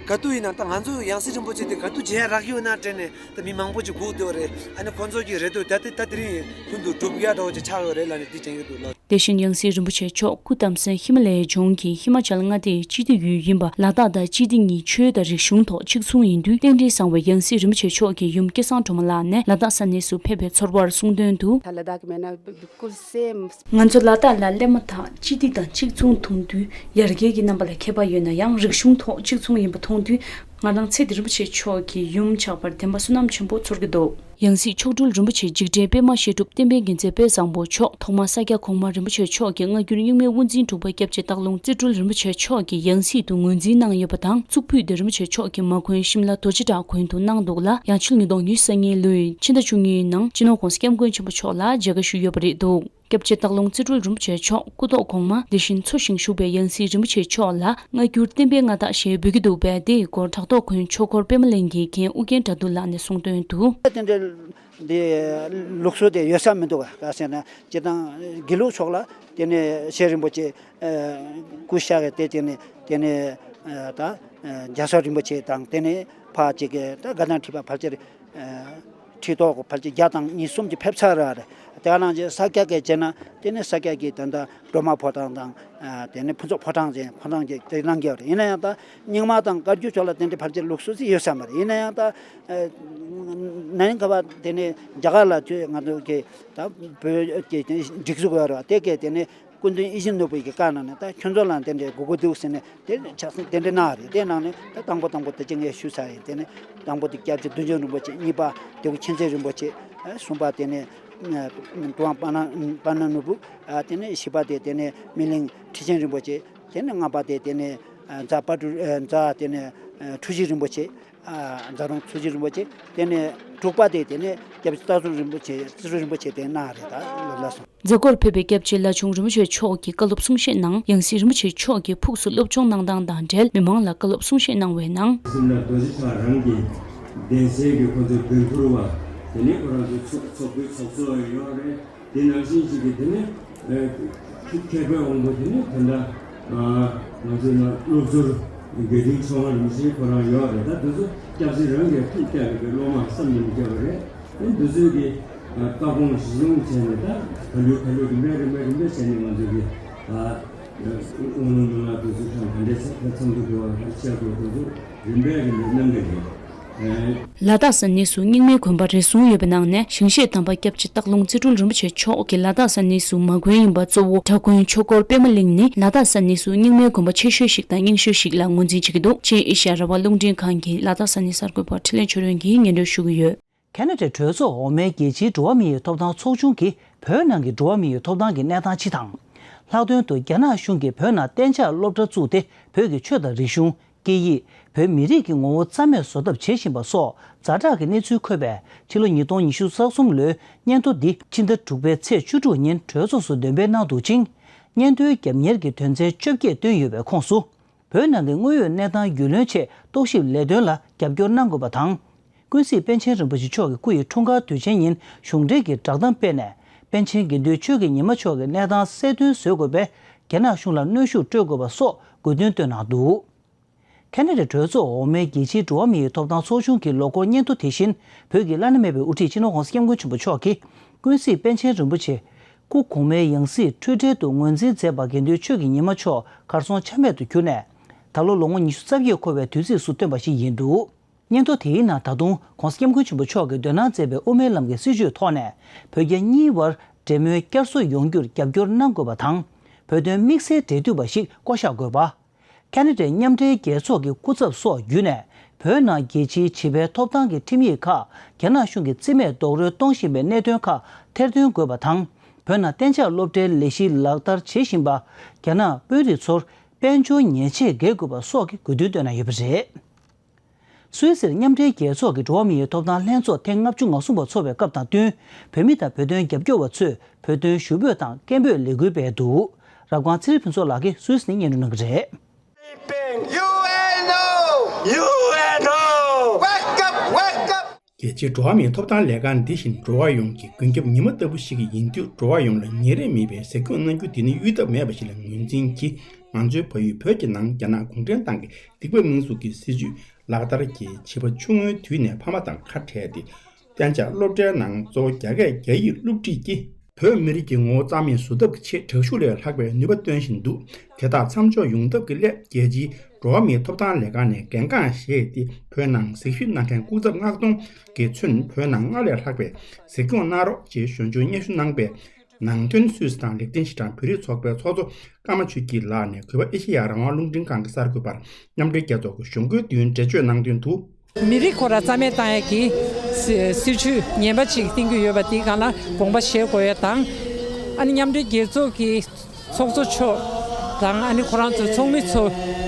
ག་དུས་ཡིན་ན་ད་ང་ཚོ་ཡང་སྲིད་རིན་པོ་ཆེ་དེ་ག་དུས་མཇལ་ཡ་རག་ཡོད་ན་དྲན་ནས་ད་མི་མང་པོ་ཅིག་སྒུག་བསྡད་ཡོད་རེད། ཨ་ནི་ཁོང་ཚོ་གི་རེ་འདོད་ད་ལྟ་ད་དེ་རིང་ཡུན་དུ་འགྲུབ་ཡ་འདྲ་བོ་ཅིག་ཆགས་ཡོད་རེད་ལབ་ནས་འདི་དྲན་གྱི་འདུག་ལགས། དེ་བཞིན་ཡང་སྲིད་རིན་པོ་ཆེ་མཆོག་སྐུ་བལྟམས་སའི་ཧི་མ་ལ་ཡའི་ལྗོངས་ཀྱི་ཧི་མ་ཅལ་མངའ་སྡེའི་སྤྱི་འཐུས་ཡུལ་ཡིན་པ་ལ་དྭགས་དང་སྤྱི་འཐུས་གཉིས་ཆོས་དང་རིག་གཞུང་ཐོག་གཅིག་མཚུངས་ཡིན་དུས། རྟེན་འབྲེལ་བཟང་བའི་ཡང་སྲིད་རིན་པོ་ཆེ་མཆོག་གི་ཡུམ་སྐལ་བཟང་སྒྲོལ་མ་ལགས་ནས་ལ་དྭགས་ས་གནས་སུ་ཕེབས་པའི་ཚོར་བར་གསུངས་དོན་དུ། ད་ལ་དྭགས་མེད་ན་ཀུ་སེ། ང་ཚོ་ལ་དྭགས་ལ་སླེབས་མ་ཐག་སྤྱི་འཐུས་དང་གཅིག་མཚུངས་མཐོང་དུས་ཡར་རྒྱས་ཀྱི་རྣམ་པ་ལ་ཁྱད་པར་ཡོད་ན་ཡང་། རིག་གཞུང་ཐོག་གཅིག་མཚུངས་ཡིན་པ་མཐོང་དུས་ང་རང་ཚེ་འདི་རིན་པོ་ཆེ་མཆོག་གི་ཡུམ་ཆགས་པར་བདེན་པ་བསོད་ནམས་ཆེན་པོ་ཚོར་གྱི་འདུག་ཡང་སྲིད་མཆོག་སྤྲུལ་རིན་པོ་ཆེ་འཇིགས་བྲལ་པད་མ་བཤད་སྒྲུབ་བསྟན་པའི་རྒྱལ་མཚན་དཔལ་བཟང་པོ་མཆོག་ཐོག་མར་ས་སྐྱ་གོང་མ་རིན་པོ་ཆེ་མཆོག་གིས་སྔ་འགྱུར་རྙིང་མའི་དབུ་འཛིན་དྲུག་པ་སྐྱབས་རྗེ་སྟག་ལུང་རྩེ་སྤྲུལ་རིན་པོ་ཆེ་མཆོག་གི་ཡང་སྲིད་དུ་ངོས་འཛིན་གནང་ཡོད་པ་དང་། གཙུག་ཕུད་དེ་རིན་པོ་ཆེ་མཆོག་གི་མ་དགོན་ཤིམ་ལ་རྡོ་རྗེ་བྲག་དགོན་དུ་གནང་འདུག་ལ། ཡང་ཕྱི་ལོ་ཉིས་སྟོང་ཉི་ཤུ་རྩ་གཉིས་ལོའི་ཕྱི་ཟླ་བཅུ་གཉིས་ནང་སྤྱི་ནོར་༸གོང་ས་༸སྐྱབས་མགོན་ཆེན་པོ་མཆོག་ལ་མཇལ་ཁ་ཞུས་ཡོད་པ་རེད་འདུག་སྐྱབས་རྗེ་སྟག་ལུང་རྩེ་སྤྲུལ་རིན་པོ་ཆེ་མཆོག་སྐུ་ཐོག་གོང་མ་དེ་བཞིན་འཚོ་ཞིང་བཞུགས་པའི་ཡང་སྲིད་རིན་པོ་ཆེ་མཆོག་ལ་སྔ་འགྱུར་བསྟན་པའི་མངའ་བདག་ཞེས་འབོད་ཀྱི་འདུག་པས། དེའི་སྐོར་བྲག་ཐོག་དགོན་ཆོས་སྐོར་པད་མ་གླིང་གི་མཁན་ཨུ་རྒྱན་དགྲ་འདུལ་ལགས་ནས་གསུངས་དོན་དུ། དེ་འདྲའི་འདི་ལུགས་སྲོལ་དེ་ཡོད་ས་མི་འདུག་ག་ག་ཟེར་ན་སྤྱིར་བཏང་དགེ་ལུགས་ཕྱོགས་ལ་དེ་ནས་ཤེས་རིན་པོ་ཆེ་སྐུ་གཤེགས་ཡས་དེ་དེ་ནས་དེ་ནས་ད་རྒྱ་ཚ་རིན་པོ་ཆེ་དང་དེ་ནས་ཕ་གཅིག་གི་ད་དགའ་ལྡན་ཁྲི་པ་ཕལ་ཆེར། ཁྲི་ཐོག་ཕལ་ཆེར་བརྒྱ་དང་གཉིས་གསུམ་གྱི་ཕེབས་ཚར་ར་རེད། དེ་ག་ནང་བཞིན་ས་སྐྱ་གི་བྱས་ན་དེ་ནི་ས་སྐྱ་གི་ད་ལྟ་སྒྲོལ་མ་ཕོ་བྲང་དང་། དེ་ནི་ཕུན་ཚོགས་ཕོ་བྲང་ཅན་ཕོ་བྲང་གི་དེ་གནང་གི་ཡོད་རེད། ཡིན་ན་ཡང་ད་རྙིང་མ་དང་བཀའ་བརྒྱུད་ཕྱོགས་ལ་དེ་འདྲའི་ཕལ་ཆེར་ལུགས་སྲོལ་ཅིག་ཡོད་ས་མ་རེད། ཡིན་ན་ཡང་ད་ནན་ག་བ་དེ་ནི་རྒྱ་གར་ལ་ཚུད་ང་ཚོ་གི་ད་བོད་ཀྱི་སྒྲིག་འཛུགས་ཡོད་རེད་བ། དེ་གས་དེ་ནི་སྐུ་མདུན་ཡིད་བཞིན་ནོར་བུ་ཡི་གི་བཀའ་གནང་ནས་ད་ཁྱོད་ཚོ་ལ་དེ་འདྲའི་དགོས་མཁོ་འདུག་ཟེར་ནས་དེ་ནས་ཕྱག་སེང་དེ་འདྲ་གནང་རེད། དེ་གནང་ནས་ད་དང་པོ་དང་པོ་དེ་ཅི་ངས་ཞུས་ཚར་ཡིན། དེ་ནས་དང་པོ་དེ་སྐྱབས་རྗེ་བདུད་འཇོམས་རིན་པོ་ཆེ། གཉིས་པ་དེ་གུ་མཁྱེན་བརྩེ་རིན་པོ་ཆེ། གསུམ་པ་དེ་ནས་གྲུབ་དབང་པ་ན་པ་ན་ནོར་བུ། དེ་ནས་བཞི་པ་དེ་དེ་ནས་སྨིན་གླིང་ཁྲི་ཆེན་རིན་པོ་ཆེ། དེ་ནས་ལྔ་པ་དེ་དེ་ནས་རྫ་དཔལ་སྤྲུལ་རྫ་དེ་ནས་ཁྲུ་བཞི་རིན་པོ་ཆེ། རྫ་རོང་ཁྲུ་བཞི་རིན་པོ་ཆེ། དེ་ནས་དྲུག་པ་དེ་དེ་ནས་སྐྱབས་རྗེ་སྟག་ཚང་རིན་པོ་ཆེ་རྩེ་སྤྲུལ་རིན་པོ་ཆེ་དེ་གནང་རེད། ད་ལོ་ལ་སོང་། མཛད་སྒོར་ཕེབས་པའི་སྐྱབས་རྗེ་བླ་ཆུང་རིན་པོ་ཆེ་མཆོག་གིས་བཀའ་སློབ་གསུང་བཤད་གནང་། ཡང་སྲིད་རིན་པོ་ཆེ་མཆོག་གིས་ཕུགས་སུ་སློབ་སྦྱོང་གནང་སྟངས་དང་འབྲེལ་མི་མང་ལ་བཀའ་སློབ་གསུང་བཤད་གནང་བའི་ནང་། སེམས་ལ་རྡོ་རྗེ་ཁྲ་རང་གི་གདན་སའི་གི་ཁོ་ཚོའི་དགོན་ཕུར་བ། དེ་ནས་ཁོ་རང་ཚོའི་ཚོགས་ཚོགས་པའི་ཚོགས་གཙོ་ཡོད་རེད། དེ་ནང་བཞིན་ཞིག་གི་དེ་ནས་མཁས་པའི་དབང་པོ་དེ་ནས་ད་ལྟ་ང་ཚོའི་ནང་སློབ་ཟུར་དགེ་འདུན་ཚོགས་མ་རིན་པོ་ཆེ་ཁོ་རང་ཡོད་རེད། ད་དེ་ཚོ་སྐྱབས་རྗེ་རང་གིས་ཐུགས་བསྐྱབས་པའི་སློབ་མ་བསམ་གྱིས་མི་ཁྱབ་པ་རེད། དེ་འདི་ཚོའི་གི་བཀའ་དགོངས་གཞི་བཟུང་བྱས་ནས་ད་ག་ལེར་ག་ལེར་རིམ་པས་རིམ་པས་རིམ་པས་བྱས་ནས་ང་ཚོའི་གི་ད་དབང་ལུང་ཡོངས་ལ་དེ་ཚོའི་ཁྲོད་ག་འདྲས་ཚད་མཐར་འཚམས་འདུ་དགོས་པ་ག་རེ་བྱ་དགོས་དེ་ཚོ་རིམ་པས་རིམ་པས་གནང་གི་རེད། ལ་དྭགས་ས་གནས་སུ་རྙིང་མའི་དགོན་པ་རེ་ཟུང་ཡོད་པའི་ནང་ནས་ཞིང་གཤེགས་དམ་པ་སྐྱབས་རྗེ་སྟག་ལུང་རྩེ་སྤྲུལ་རིན་པོ་ཆེ་མཆོག་གིས་ལ་དྭགས་ས་གནས་སུ་མ་དགོན་ཡིན་པ་གཙོ་བོ་བྲག་དགོན་ཆོས་སྐོར་པད་མ་གླིང་ནི་ལ་དྭགས་ས་གནས་སུ་རྙིང་མའི་དགོན་པ་ཆེ་ཤོས་ཤིག་དང་རྙིང་ཤོས་ཤིག་ལ་ངོས་འཛིན་བྱེད་ཀྱི་འདུག་ཅེས་ཨེ་ཤ་ཡ་རང་དབང་རླུང་འཕྲིན་ཁང་གི་ལ་དྭགས་ས་གནས་གསར་འགོད་པ་འཕྲིན་ལས་ཆོས་སྒྲོན་གྱིས་སྙན་སྒྲོན་ཞུ་གི་ཡོད། ཁ་ན་ཌའི་གྲོས་ཚོགས་འོག་མའི་རྒྱལ་སྤྱིའི་འགྲོ་བ་མིའི་ཐོབ་ཐང་ཚོགས་ཆུང་གིས་བོད་ནང་གི་འགྲོ་བ་མིའི་ཐོབ་ཐང་གི་གནས་སྟངས་སྤྱི་དང་། ལྷག་དོན་དུ་རྒྱ་ནག་གཞུང་གིས་བོད་ནང་གཏན་འཇགས་སློབ་གྲྭ་བཙུགས་ཏེ་བོད་ཀྱི་ཆོས་དང་རིག་གཞུང་། སྐད་ཡིག་བོད་མི་རིགས་ཀྱི་ངོ་བོ་རྩ་མེད་བཟོ་ཐབས་བྱེད་བཞིན་པ་སོགས་ཛ་དྲག་གི་གནས་ཚུལ་འཁོད་པའི་ཕྱི་ལོ་ཉིས་སྟོང་ཉི་ཤུ་རྩ་གསུམ་ལོའི་སྙན་ཐོ་འདི་ཕྱི་ཟླ་དྲུག་པའི་ཚེས་བཅུ་དྲུག་ཉིན་གྲོས་ཚོགས་སུ་འདོན་སྤེལ་གནང་འདུག་ཅིང་། སྙན་ཐོའི་རྒྱབ་གཉེར་གྱི་དོན་ཚན་བཅོ་བརྒྱད་བཏོན་ཡོད་པའི་ཁོངས་སུ། བོད་ནང་གི་དངོས་ཡོད་གནས་སྟངས་རྒྱུས་ལོན་ཆེད་རྟོག་ཞིབ་ལས་དོན་ལ་རྒྱབ་སྐྱོར་གནང་དགོས་པ་དང་། ཀུན་གཟིགས་པཎ་ཆེན་རིན་པོ་ཆེ་མཆོག་གི་སྐུ་ཡི་འཁྲུངས་སྐར་དུས་ཆེན་ཉིན་གཞུང་འབྲེལ་གྱི་བསྒྲགས་གཏམ་སྤེལ་ནས། པཎ་ཆེན་དགེ་འདུན་ཆོས་ཀྱི་ཉི་མ་མཆོག་གི་གནས་སྟངས་གསལ་སྟོན་བཟོ་དགོས་པའི་རྒྱ་ནག་གཞུང་ལ་གནོན་ཤུགས་སྤྲོད་དགོས་པ་སོགས་དགོས་འདུན་བཏོན་གནང་འདུག་ཁ་ན་ཌའི་གྲོས་ཚོགས་འོག་མའི་རྒྱལ་སྤྱིའི་འགྲོ་བ་མིའི་ཐོབ་ཐང་ཚོགས་ཆུང་གི་ལོ་འཁོར་སྙན་ཐོ་དེ་བཞིན་བོད་ཀྱི་བླ་ན་མེད་པའི་དབུ་ཁྲིད་སྤྱི་ནོར་༧གོང་ས་༧སྐྱབས་མགོན་ཆེན་པོ་མཆོག་གིས་ཀུན་གཟིགས་པཎ་ཆེན་རིན་པོ་ཆེ་སྐུ་གོང་མའི་ཡང་སྲིད་འཁྲུལ་བྲལ་དུ་ངོས་འཛིན་མཛད་པ་དགེ་འདུན་ཆོས་ཀྱི་ཉི་མ་མཆོག་གར་སོང་ཆ་མེད་དུ་གྱུར་ནས། ད་ལོ་ལོ་ངོ་ཉི་ཤུ་རྩ་བརྒྱད་འཁོར་བའི་དུས་ཚིགས་སུ་བཏོན་པ་ཞིག་ཡིན་འདུག་སྙན་ཐོ་དེའི་ནང་ད་དུང་༧གོང་ས་༧སྐྱབས་མགོན་ཆེན་པོ་མཆོག་གིས་འདོན་གནང་མཛད་པའི་དབུ་མའི་ལམ་གྱི་སྲིད་བྱུས་ཐོག་ནས་བོད་རྒྱ་གཉིས་བར་འབྲེལ་མོལ་བསྐྱར་གསོ་ཡོང་རྒྱུར་རྒྱབ་སྐྱོར་གནང་དགོས་པ་དང་། བོད་དོན་དམིགས་བསལ་འབྲེལ་མཐུད་པ་ཞིག་བསྐོ་གཞག་དགོས་པ། ཁ་ན་ཌའི་མཉམ་འབྲེལ་རྒྱལ་ཚོགས་ཀྱི་སྐུ་ཚབ་སོགས་བརྒྱུད་ནས་བོད་ནང་རྒྱལ་སྤྱིའི་བྱིས་པའི་ཐོབ་ཐང་གི་ཁྲིམས་ཡིག་ཁག་རྒྱ་ནག་གཞུང་གིས་རྩིས་མེད་རྡོག་རོལ་གཏོང་བཞིན་པའི་གནད་དོན་ཁག་ཐེར་འདོན་དགོས་པ་དང་། བོད་ནང་གཏན་འཇགས་སློབ་གྲྭའི་ལས་གཞི་ལག་བསྟར་བྱེད་བཞིན་པ་རྒྱ་ནག་དཔོན་རིགས་ཚོར་དཔལ་འབྱོར་ཉེས་ཆད་འགེལ་དགོས་པ་སོགས་ཀྱི་དགོས་འདུན་བཏོན་གནང་ཡོད་པ་རེད། སུད་སིར་མཉམ་འབྲེལ་རྒྱལ་ཚོགས་ཀྱི་འགྲོ་བ་མིའི་ཐོབ་ཐང་ལྷན་ཚོགས་ཐེངས་ལྔ་བཅུ་ང་གསུམ་པ་འཚོགས་པའི་སྐབས་དང་བསྟུན། བོད་མི་དང་བོད་དོན་རྒྱབ་སྐྱོར་བ་ཚོས་བོད་དོན་ཞུ་འབོད་དང་སྐད་འབོད་ལས་འགུལ་སྤེལ་འདུག་རབ་སྒང་ཚེ་རིང་ཕུན་ཚོགས་ལགས་ཀྱིས་སུད་སི་ནས་སྙན་སྒྲོན་གནང་གི་རེད། ཡུ་ཨེན་ཨོ། ཡུ་ཨེན་ཨོ། Wake up, wake up. རྒྱལ་སྤྱིའི་འགྲོ་བ་མིའི་ཐོབ་ཐང་ལས་ཁང་འདི་བཞིན་འགྲོ་བ་ཡོངས་ཀྱི་མགོན་སྐྱབས་ཉི་མ་ལྟ་བུ་ཞིག་ཡིན་དུས། འགྲོ་བ་ཡོངས་ལ་ཉེ་རིང་མེད་པའི་གཟིགས་སྐྱོང་གནང་རྒྱུ་འདི་ནི་གཡོལ་ཐབས་མེད་པ་ཞིག་ལ་ངོས་འཛིན་གྱིས། ང་ཚོའི་ཕ་ཡུལ་བོད་ཀྱི་ནང་རྒྱ་ནག་གུང་ཁྲན་ཏང་གི་སྡིག་པའི་དམིགས་སུ་གི་སྲིད་བྱུས་ལག་བསྟར་གྱིས་བྱིས་པ་ཆུང་ངུའི་དུས་ནས་ཕ་མ་དང་ཁ་བྲལ་ཏེ། གཏན་འཇགས་སློབ་གྲྭའི་ནང་གཙོ་བོ་རྒྱ་སྐད་རྒྱ་ཡིག་སློབ་ཁྲིད་ཀྱིས། བོད་མི་རིགས་ཀྱི་ངོ་བོ་རྩ་མེད་བཟོ་ཐབས་ཀྱི་ཆེད་དྲག་ཤུགས་ལས་ལྷག་པའི་ནུས་པ་བཏོན་བཞིན་འདུག་དེ་དག་མཚམས་འཇོག་ཡོང་ཐབས་ཀྱི་སླད། རྒྱལ་སྤྱིའི་འགྲོ་བ་མིའི་ཐོབ་ཐང་ལས་ཁང་ནས་འགན་འཁྲི་བཞེས་ཏེ། བོད་ནང་གཟིགས་ཞིབ་གནང་མཁན་སྐུ་ཚབ་མངགས་གཏོང་གིས་མཚོན། བོད་ནང་སྔར་ལས་ལྷག་པའི་གཟིགས་སྐྱོང་གནང་རོགས་ཅེས་ཞུ་སྙན་ཞུ་གནང་པའི་ནང་དོན། སུད་སི་དང་ལེགས་ལྡན་ཤི་ཀྲང་བོད་རིགས་ཚོགས་པའི་ཚོགས་གཙོ་ཀརྨ་ཆོས་སྐྱིད་ལགས་ནས་གུས་པ་ཨེ་ཤེ་ཡ་རང་དབང་རླུང་འཕྲིན་ཁང་གི་གསར་འགོད་པར་མཉམ་འབྲེལ་རྒྱལ་ཚོགས་ཀྱི་གཞུང་སྒོའི་མདུན་འགྲེལ་བརྗོད་གནང་དོན་དུ། མི་རིགས་ཁོ་རང་རྩ་མེད་བཏང་ཡས་ཀྱི་སྲིད་སྲིད་བྱུས་ངན་པ་ཅིག་བཏིང་གི་ཡོད་པ་འདི་སྒང་ལ་དགོངས་པ་བཞེས་དགོས་ཡས་དང་། ཨ་ནི་མཉམ་འབྲེལ་རྒྱལ་ཚོགས་ཀྱི་ཚོགས་གཙོ་མཆོག་དང་། ཨ་ནི་ཁོ་རང་ཚོའི་ཚོགས་མི་ཚོ་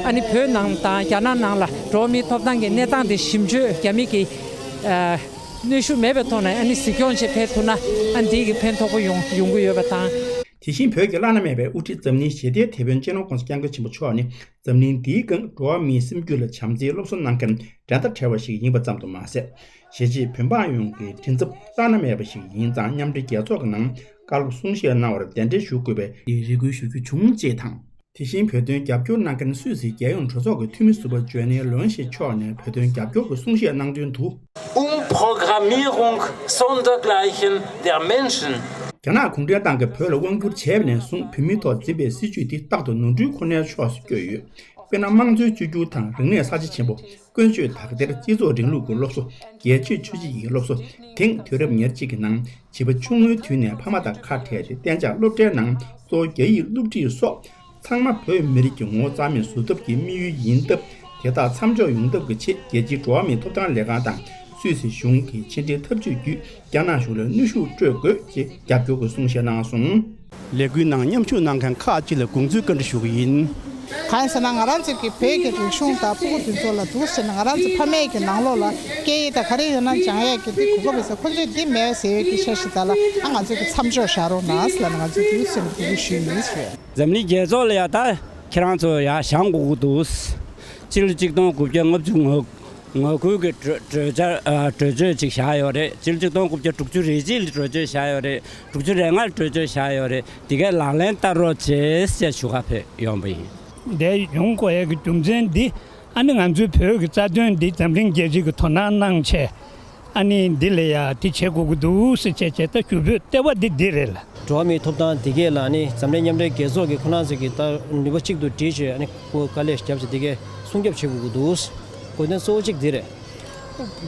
ཨ་ནི་བོད་ནང་དང་རྒྱ་ནག་ནང་ལ་འགྲོ་བ་མིའི་ཐོབ་ཐང་གི་གནས་སྟངས་དེ་ཞིབ་དཔྱོད་རྒྱ་མི་གི་ཨ་ གནོན་ཤུགས་མེད་པའི་ཐོག་ནས་ཨ་ནི་གཟིགས་སྐྱོང་བྱེད་ཕེབས་ཐུབ་ན་ཨ་ནི་དེའི་གི་ཕན་ཐོགས་པོ་ཡོང་ཡོང་གི་ཡོད་པ་དང་། དེ་བཞིན་བོད་ཀྱི་བླ་ན་མེད་པའི་དབུ་ཁྲིད་འཛམ་གླིང་ཞི་བདེའི་དེད་དཔོན་སྤྱི་ནོར་༸གོང་ས་༸སྐྱབས་མགོན་ཆེན་པོ་མཆོག་ནི་འཛམ་གླིང་འདིའི་སྒང་འགྲོ་བ་མིའི་སེམས་རྒྱུད་ལ་བྱམས་བརྩེའི་སློབ་གསོ་གནང་མཁན་འགྲན་ཟླ་བྲལ་བ་ཞིག་ཡིན་པ་ཙམ་དུ་མ་ཟད། གཞིས་བྱེས་བོད་འབངས་ཡོངས་ཀྱི་མགྲིན་ཚབ་བླ་ན་མེད་པ་ཞིག་ཡིན་ཙང་། མཉམ་འབྲེལ་རྒྱལ་ཚོགས་ཀྱི་ནང་བཀའ་སློབ་གསུང་བཤད་གནང་བར་གདན་འདྲེན་ཞུ་དགོས་པའི་རེ་སྐུལ་ཞུ་རྒྱུ་བྱུང་ཅེས་དང་། དེ་བཞིན་བོད་དོན་རྒྱབ་སྐྱོར་གནང་མཁན་སུད་སིའི་རྒྱལ་ཡོངས་གྲོས་ཚོགས་ཀྱི་འཐུས་མི་ཟུར་པ་ཇོན་ནི་ལོན་ཤེ་མཆོག་ནས་བོད་དོན་རྒྱབ་སྐྱོར་གྱི་གསུང་བཤད་གནང་དོན་དུ། Um Programmierung sondergleichen der Menschen. རྒྱ་ནག་གུང་ཁྲན་ཏང་གིས་བོད་ལ་དབང་བསྒྱུར་བྱས་པ་ནས་བཟུང་བོད་མིའི་ཐོག་འཛིན་པའི་སྲིད་བྱུས་འདི་རྟག་ཏུ་ནོར་འཁྲུལ་ཁོ་ནའི་ཕྱོགས་སུ་བསྐྱོད་ཡོད། དཔེར་ན་དམངས་གཙོའི་བཅོས་བསྒྱུར་དང་རིག་གནས་གསར་བརྗེ་ཆེན་པོ། ཀུན་སྤྱོད་དར་སྟེར། སྤྱི་ཚོགས་རིང་ལུགས་ཀྱི་སློབ་གསོ། རྒྱལ་གཅེས་ཆོས་གཅེས་ཀྱི་སློབ་གསོ། དེང་དུས་རབས་ཉེར་གཅིག་གི་ནང་བྱིས་པ་ཆུང་ངུའི་དུས་ནས་ཕ་མ་དང་ཁ་བྲལ་ཏེ་གཏན་འཇགས་སློབ་གྲྭའི་ནང་གཙོ་བོ་རྒྱ་ཡིག་སློབ་ཁྲིད་སོགས་ཚང་མ་བོད་མི་རིགས་ཀྱི་ངོ་བོ་རྩ་མེད་བཟོ་ཐབས་ཀྱི་དམིགས་ཡུལ་ཡིན་སྟབས། དེ་དག་མཚམས་འཇོག་ཡོང་ཐབས་ཀྱི་ཆེད་རྒྱལ་སྤྱིའི་འགྲོ་བ་མིའི་ཐོབ་ཐང་ལས་ཁང་དང་སུད་སི་གཞུང་གི་ཕྱི་འབྲེལ་ཐབས་ཇུས་བརྒྱུད་རྒྱ་ནག་གཞུང་ལ་གནོན་ཤུགས་སྤྲོད་དགོས་ཅེས་རྒྱབ་སྐྱོར་གྱི་གསུང་བཤད་གནང་སོང་། ལས་འགུལ་ནང་མཉམ་ཞུགས་གནང་མཁན་ཁག་ཅིག་ལ་དགོངས་ཚུལ་བཀའ་འདྲི་ཞུ་གི་ཡིན། གང་ཡིན་ཟེར་ན་ང་རང་ཚོ་གི་བོད་ཀྱི་རིག་གཞུང་དང་སྤུ་གུ་དེ་ཚོ་ལ་འདུག་ཟེར་ན་ང་རང་ཚོ་ཕ་མེས་ཀྱི་ནང་ལོགས་ལ་སྐད་ཡིག་དང་ག་རེ་ཡོད་ན་སྦྱང་ཡས་ཀྱི་དེ་གོ་སྐབས་ཡོད་ས། ཁོ་ཚོས་འདི་མེད་ཟེར་ཡས་ཀྱི་འཆར་གཞི་དག་ལ་ཨ་ང་ཚོ་གི་མཚམས་འཇོག་བཞག་རོགས་གནང་ཟེར་ལབ་ནས་ང་ཚོས་དེ་སེམས་ཁུར་ཞུས་ཡིན་ཟེར། འཛམ་གླིང་རྒྱལ་ཚོགས་ལ་ཡ་ད་ཁྱེད་རང་ཚོ་ཡ་བཞེངས་དགོས་ཀྱི་འདུག་སྤྱི་ལོ་གཅིག་སྟོང་དགུ་བརྒྱ་ལྔ་བཅུ་ང་ང་དགུ་གི་གྲོས་གྲོས་འཆར་ཨ་གྲོས་ཆོད་ཅིག་བཞག་ཡོད་རེད། སྤྱི་ལོ་གཅིག་སྟོང་དགུ་བརྒྱ་དྲུག་ཅུ་རེ་གཅིག་ལ་གྲོས་ཆོད་བཞག་ཡོད་རེད། དྲུག་ཅུ་རེ་ལྔ་ལ་གྲོས་ཆོད་བཞག་ཡོད་རེད། དེ་གའི་ལག་ལེན་བསྟར་རོགས་བྱེད་ཟེར་ཞུ་ག་ཕེབས་ཡོང་པ་ཡིན། འདི་ཡོང་དགོས་ཡས་ཀྱི་རྒྱུ་མཚན་འདི་ཨ་ནི་ང་ཚོའི་བོད་ཀྱི་རྩ་དོན་འདི་འཛམ་གླིང་རྒྱལ་སྤྱི་གི་དོ་སྣང་གནང་བྱས། ཨ་ནི་འདི་ལ་ཡ་འདི་བྱེད་དགོས་ཀྱི་འདུག་ཟེར་བྱས་བྱས་ད་ཞུ་འབོད་ལྟེ་བ་འདི་འདི་རེད་ལ། འགྲོ་བ་མིའི་ཐོབ་ཐང་འདི་གས་ལ་ནི་འཛམ་གླིང་མཉམ་འབྲེལ་རྒྱལ་ཚོགས་ཀྱི་ཁོ་རང་ཚོ་གི་ད་ནུས་པ་གཅིག་ཏུ་བསྒྲིལ་བྱས་ཨ་ནི་ཁོ་དཀའ་ལས་བརྒྱབ་བྱས་འདི་གས་སྲུང་སྐྱོབ་བྱེད་དགོས་ཀྱི་འདུག། དགོས་དོན་གཙོ་བོ་གཅིག་འདི་རེད།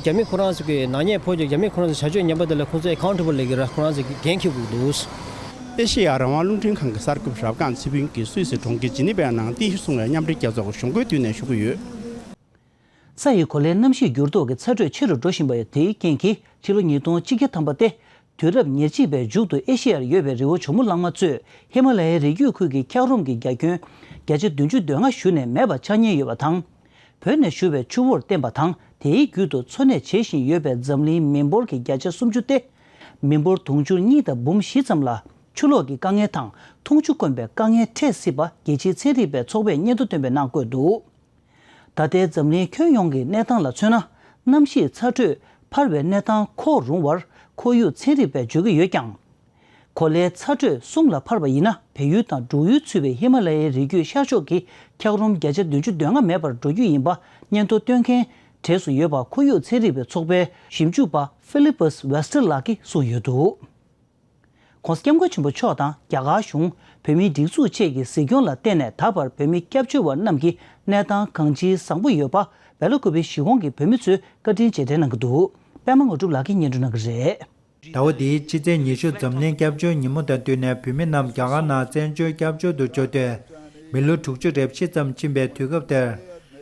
རྒྱ་མི་ཁོ་རང་ཚོ་གི་ནག་ཉེས་ཕོག་རྒྱུ་རྒྱ་མི་ཁོ་རང་ཚོ་བྱ་སྤྱོད་ངན་པ་དེ་ལ་ཁོ་ཚོ་ཨེ་ཁའུན་ཊེ་བལ་ལས་ཀྱི་ར་ཁོ་རང་ཚོ་གི་འགན་འཁྱེར་དགོས་ཀྱི་འདུག། ཨེ་ཤེ་ཡ་རང་དབང་རླུང་འཕྲིན་ཁང་གི་གསར་འགོད་པ་རབ་སྒང་ཚེ་ཕུན་གྱིས་སུད་སི་གྲོང་ཁྱེར་ཇི་ནི་ཝའི་ནང་རྟེན་གཞི་བཟུང་བའི་མཉམ་འབྲེལ་རྒྱལ་ཚོགས་ཀྱི་གཞུང་སྒོའི་མདུན་ནས་ཞུ་གི་ཡོད། ས་ཡི་གོ་ལའི་གནམ་གཤིས་འགྱུར་ལྡོག་གི་ཚ་དྲོད་ཆེ་རུ་འགྲོ་བཞིན་པ་དེའི་རྐྱེན་གྱིས་ཕྱི་ལོ་ཉིས་སྟོང་ཆིག་བརྒྱ་ཐམ་པ་སྟེ། དུས་རབས་ཉེར་གཅིག་པའི་མཇུག་ཏུ་ཨེ་ཤེ་ཡར་ཡོད་པའི་རི་བོ་ཇོ་མོ་གླང་མ་གཙོས་ཧི་མ་ལ་ཡའི་རི་རྒྱུད་ཁུལ་གྱི་འཁྱགས་རོམ་གྱི་རྒྱ་ཁྱོན་བརྒྱ་ཆ་བདུན་ཅུ་དོན་ལྔ་གཞུ་ནས་མེད་པ་ཆགས་ཉེན་ཡོད་པ་དང་། བོད་ནས་བཞུར་བའི་ཆུ་བོར་བརྟེན་པ་དང་དེའི་རྒྱུད་དུ་འཚོ་གནས་བྱེད་བཞིན་ཡོད་པའི་འཛམ་གླིང་མི་འབོར་གྱི་བརྒྱ་ཆ་སུམ་ཅུ་སྟེ། མི་འབོར་དུང་ཕྱུར་གཉིས་དང་འབུམ་བཞི་ཙམ་ལ་ཆུ་ལོག་གི་དཀའ་ངལ་དང་འཐུང་ཆུ་དཀོན་པའི་དཀའ་ངལ་འཕྲད་སྲིད་པ་རྒྱལ་སྤྱིའི་ཚན་རིག་པའི་ཚོགས་པས་སྙན་ཐོ་བཏོན་པའི་ནང་བཀོད་འདུག། ད་ལྟའི་འཛམ་གླིང་ཁྱོན་ཡོངས་ཀྱི་གནས་སྟངས་ལ་མཚོན་ན། གནམ་གཤིས་ཚ་དྲོད་འཕར་བའི་གནས་སྟངས་འཁོར་རུང་བར་ཁོར་ཡུག་ཚན་རིག་པས་བརྗོད་ཀྱི་ཡོད་ཀྱང་། གོ་ལའི་ཚ་དྲོད་གསུམ་ལ་འཕར་བ་ཡིན་ན། བལ་ཡུལ་དང་འབྲུག་ཡུལ་ཚུད་པའི་ཧི་མ་ལ་ཡའི་རི་རྒྱུད་ཤར་ཕྱོགས་ཀྱི་འཁྱགས་རོམ་བརྒྱ་ཆ་བདུན་ཅུ་དོན་ལྔ་མེད་པར་འགྲོ་རྒྱུ་ཡིན་པ་སྙན་ཐོ་བཏོན་མཁན་གྲས་སུ་ཡོད་པ་ཁོར་ཡུག་ཚན་རིག་པའི་ཚོགས་པའི་ཞིབ་འཇུག་པ་ཧྥི་ལི་པས་ཝེ་སྟར་ལགས་ཀྱིས་གསུངས་ཡོད་འདུག། ༸གོང་ས་༸སྐྱབས་མགོན་ཆེན་པོ་མཆོག་དང་རྒྱ་གར་གཞུང་། བོད་མིའི་སྒྲིག་འཛུགས་བཅས་ཀྱི་གཟིགས་སྐྱོང་ལ་བརྟེན་ནས་ད་བར་བོད་མི་སྐྱབས་བཅོལ་བ་རྣམས་ཀྱི་གནས་སྟངས་གང་ཅིའི་བཟང་པོ་ཡོད་པ་སྦེ་ལ་ཀུ་པེ་གཞིས་ཁོངས་ཀྱི་བོད་མི་ཚོས་བཀའ་དྲིན་རྗེས་དྲན་གནང་གི་འདུག། པད་མ་དངོས་གྲུབ་ལགས་ཀྱིས་སྙན་སྒྲོན་གནང་གི་རེད། ཟླ་བ་འདིའི་ཕྱི་ཚེས་ཉི་ཤུ་འཛམ་གླིང་སྐྱབས་བཅོལ་ཉིན་མོ་དང་བསྟུན་ནས་བོད་མི་རྣམས་རྒྱ་གར་ནང་བཙན་བྱོལ་སྐྱབས་བཅོལ་དུ་འབྱོར་ཏེ་མི་ལོ་དྲུག་ཅུ་རེ་བཞི་ཙམ་ཕྱིན་པའི་དུས་སྐབས་དེར།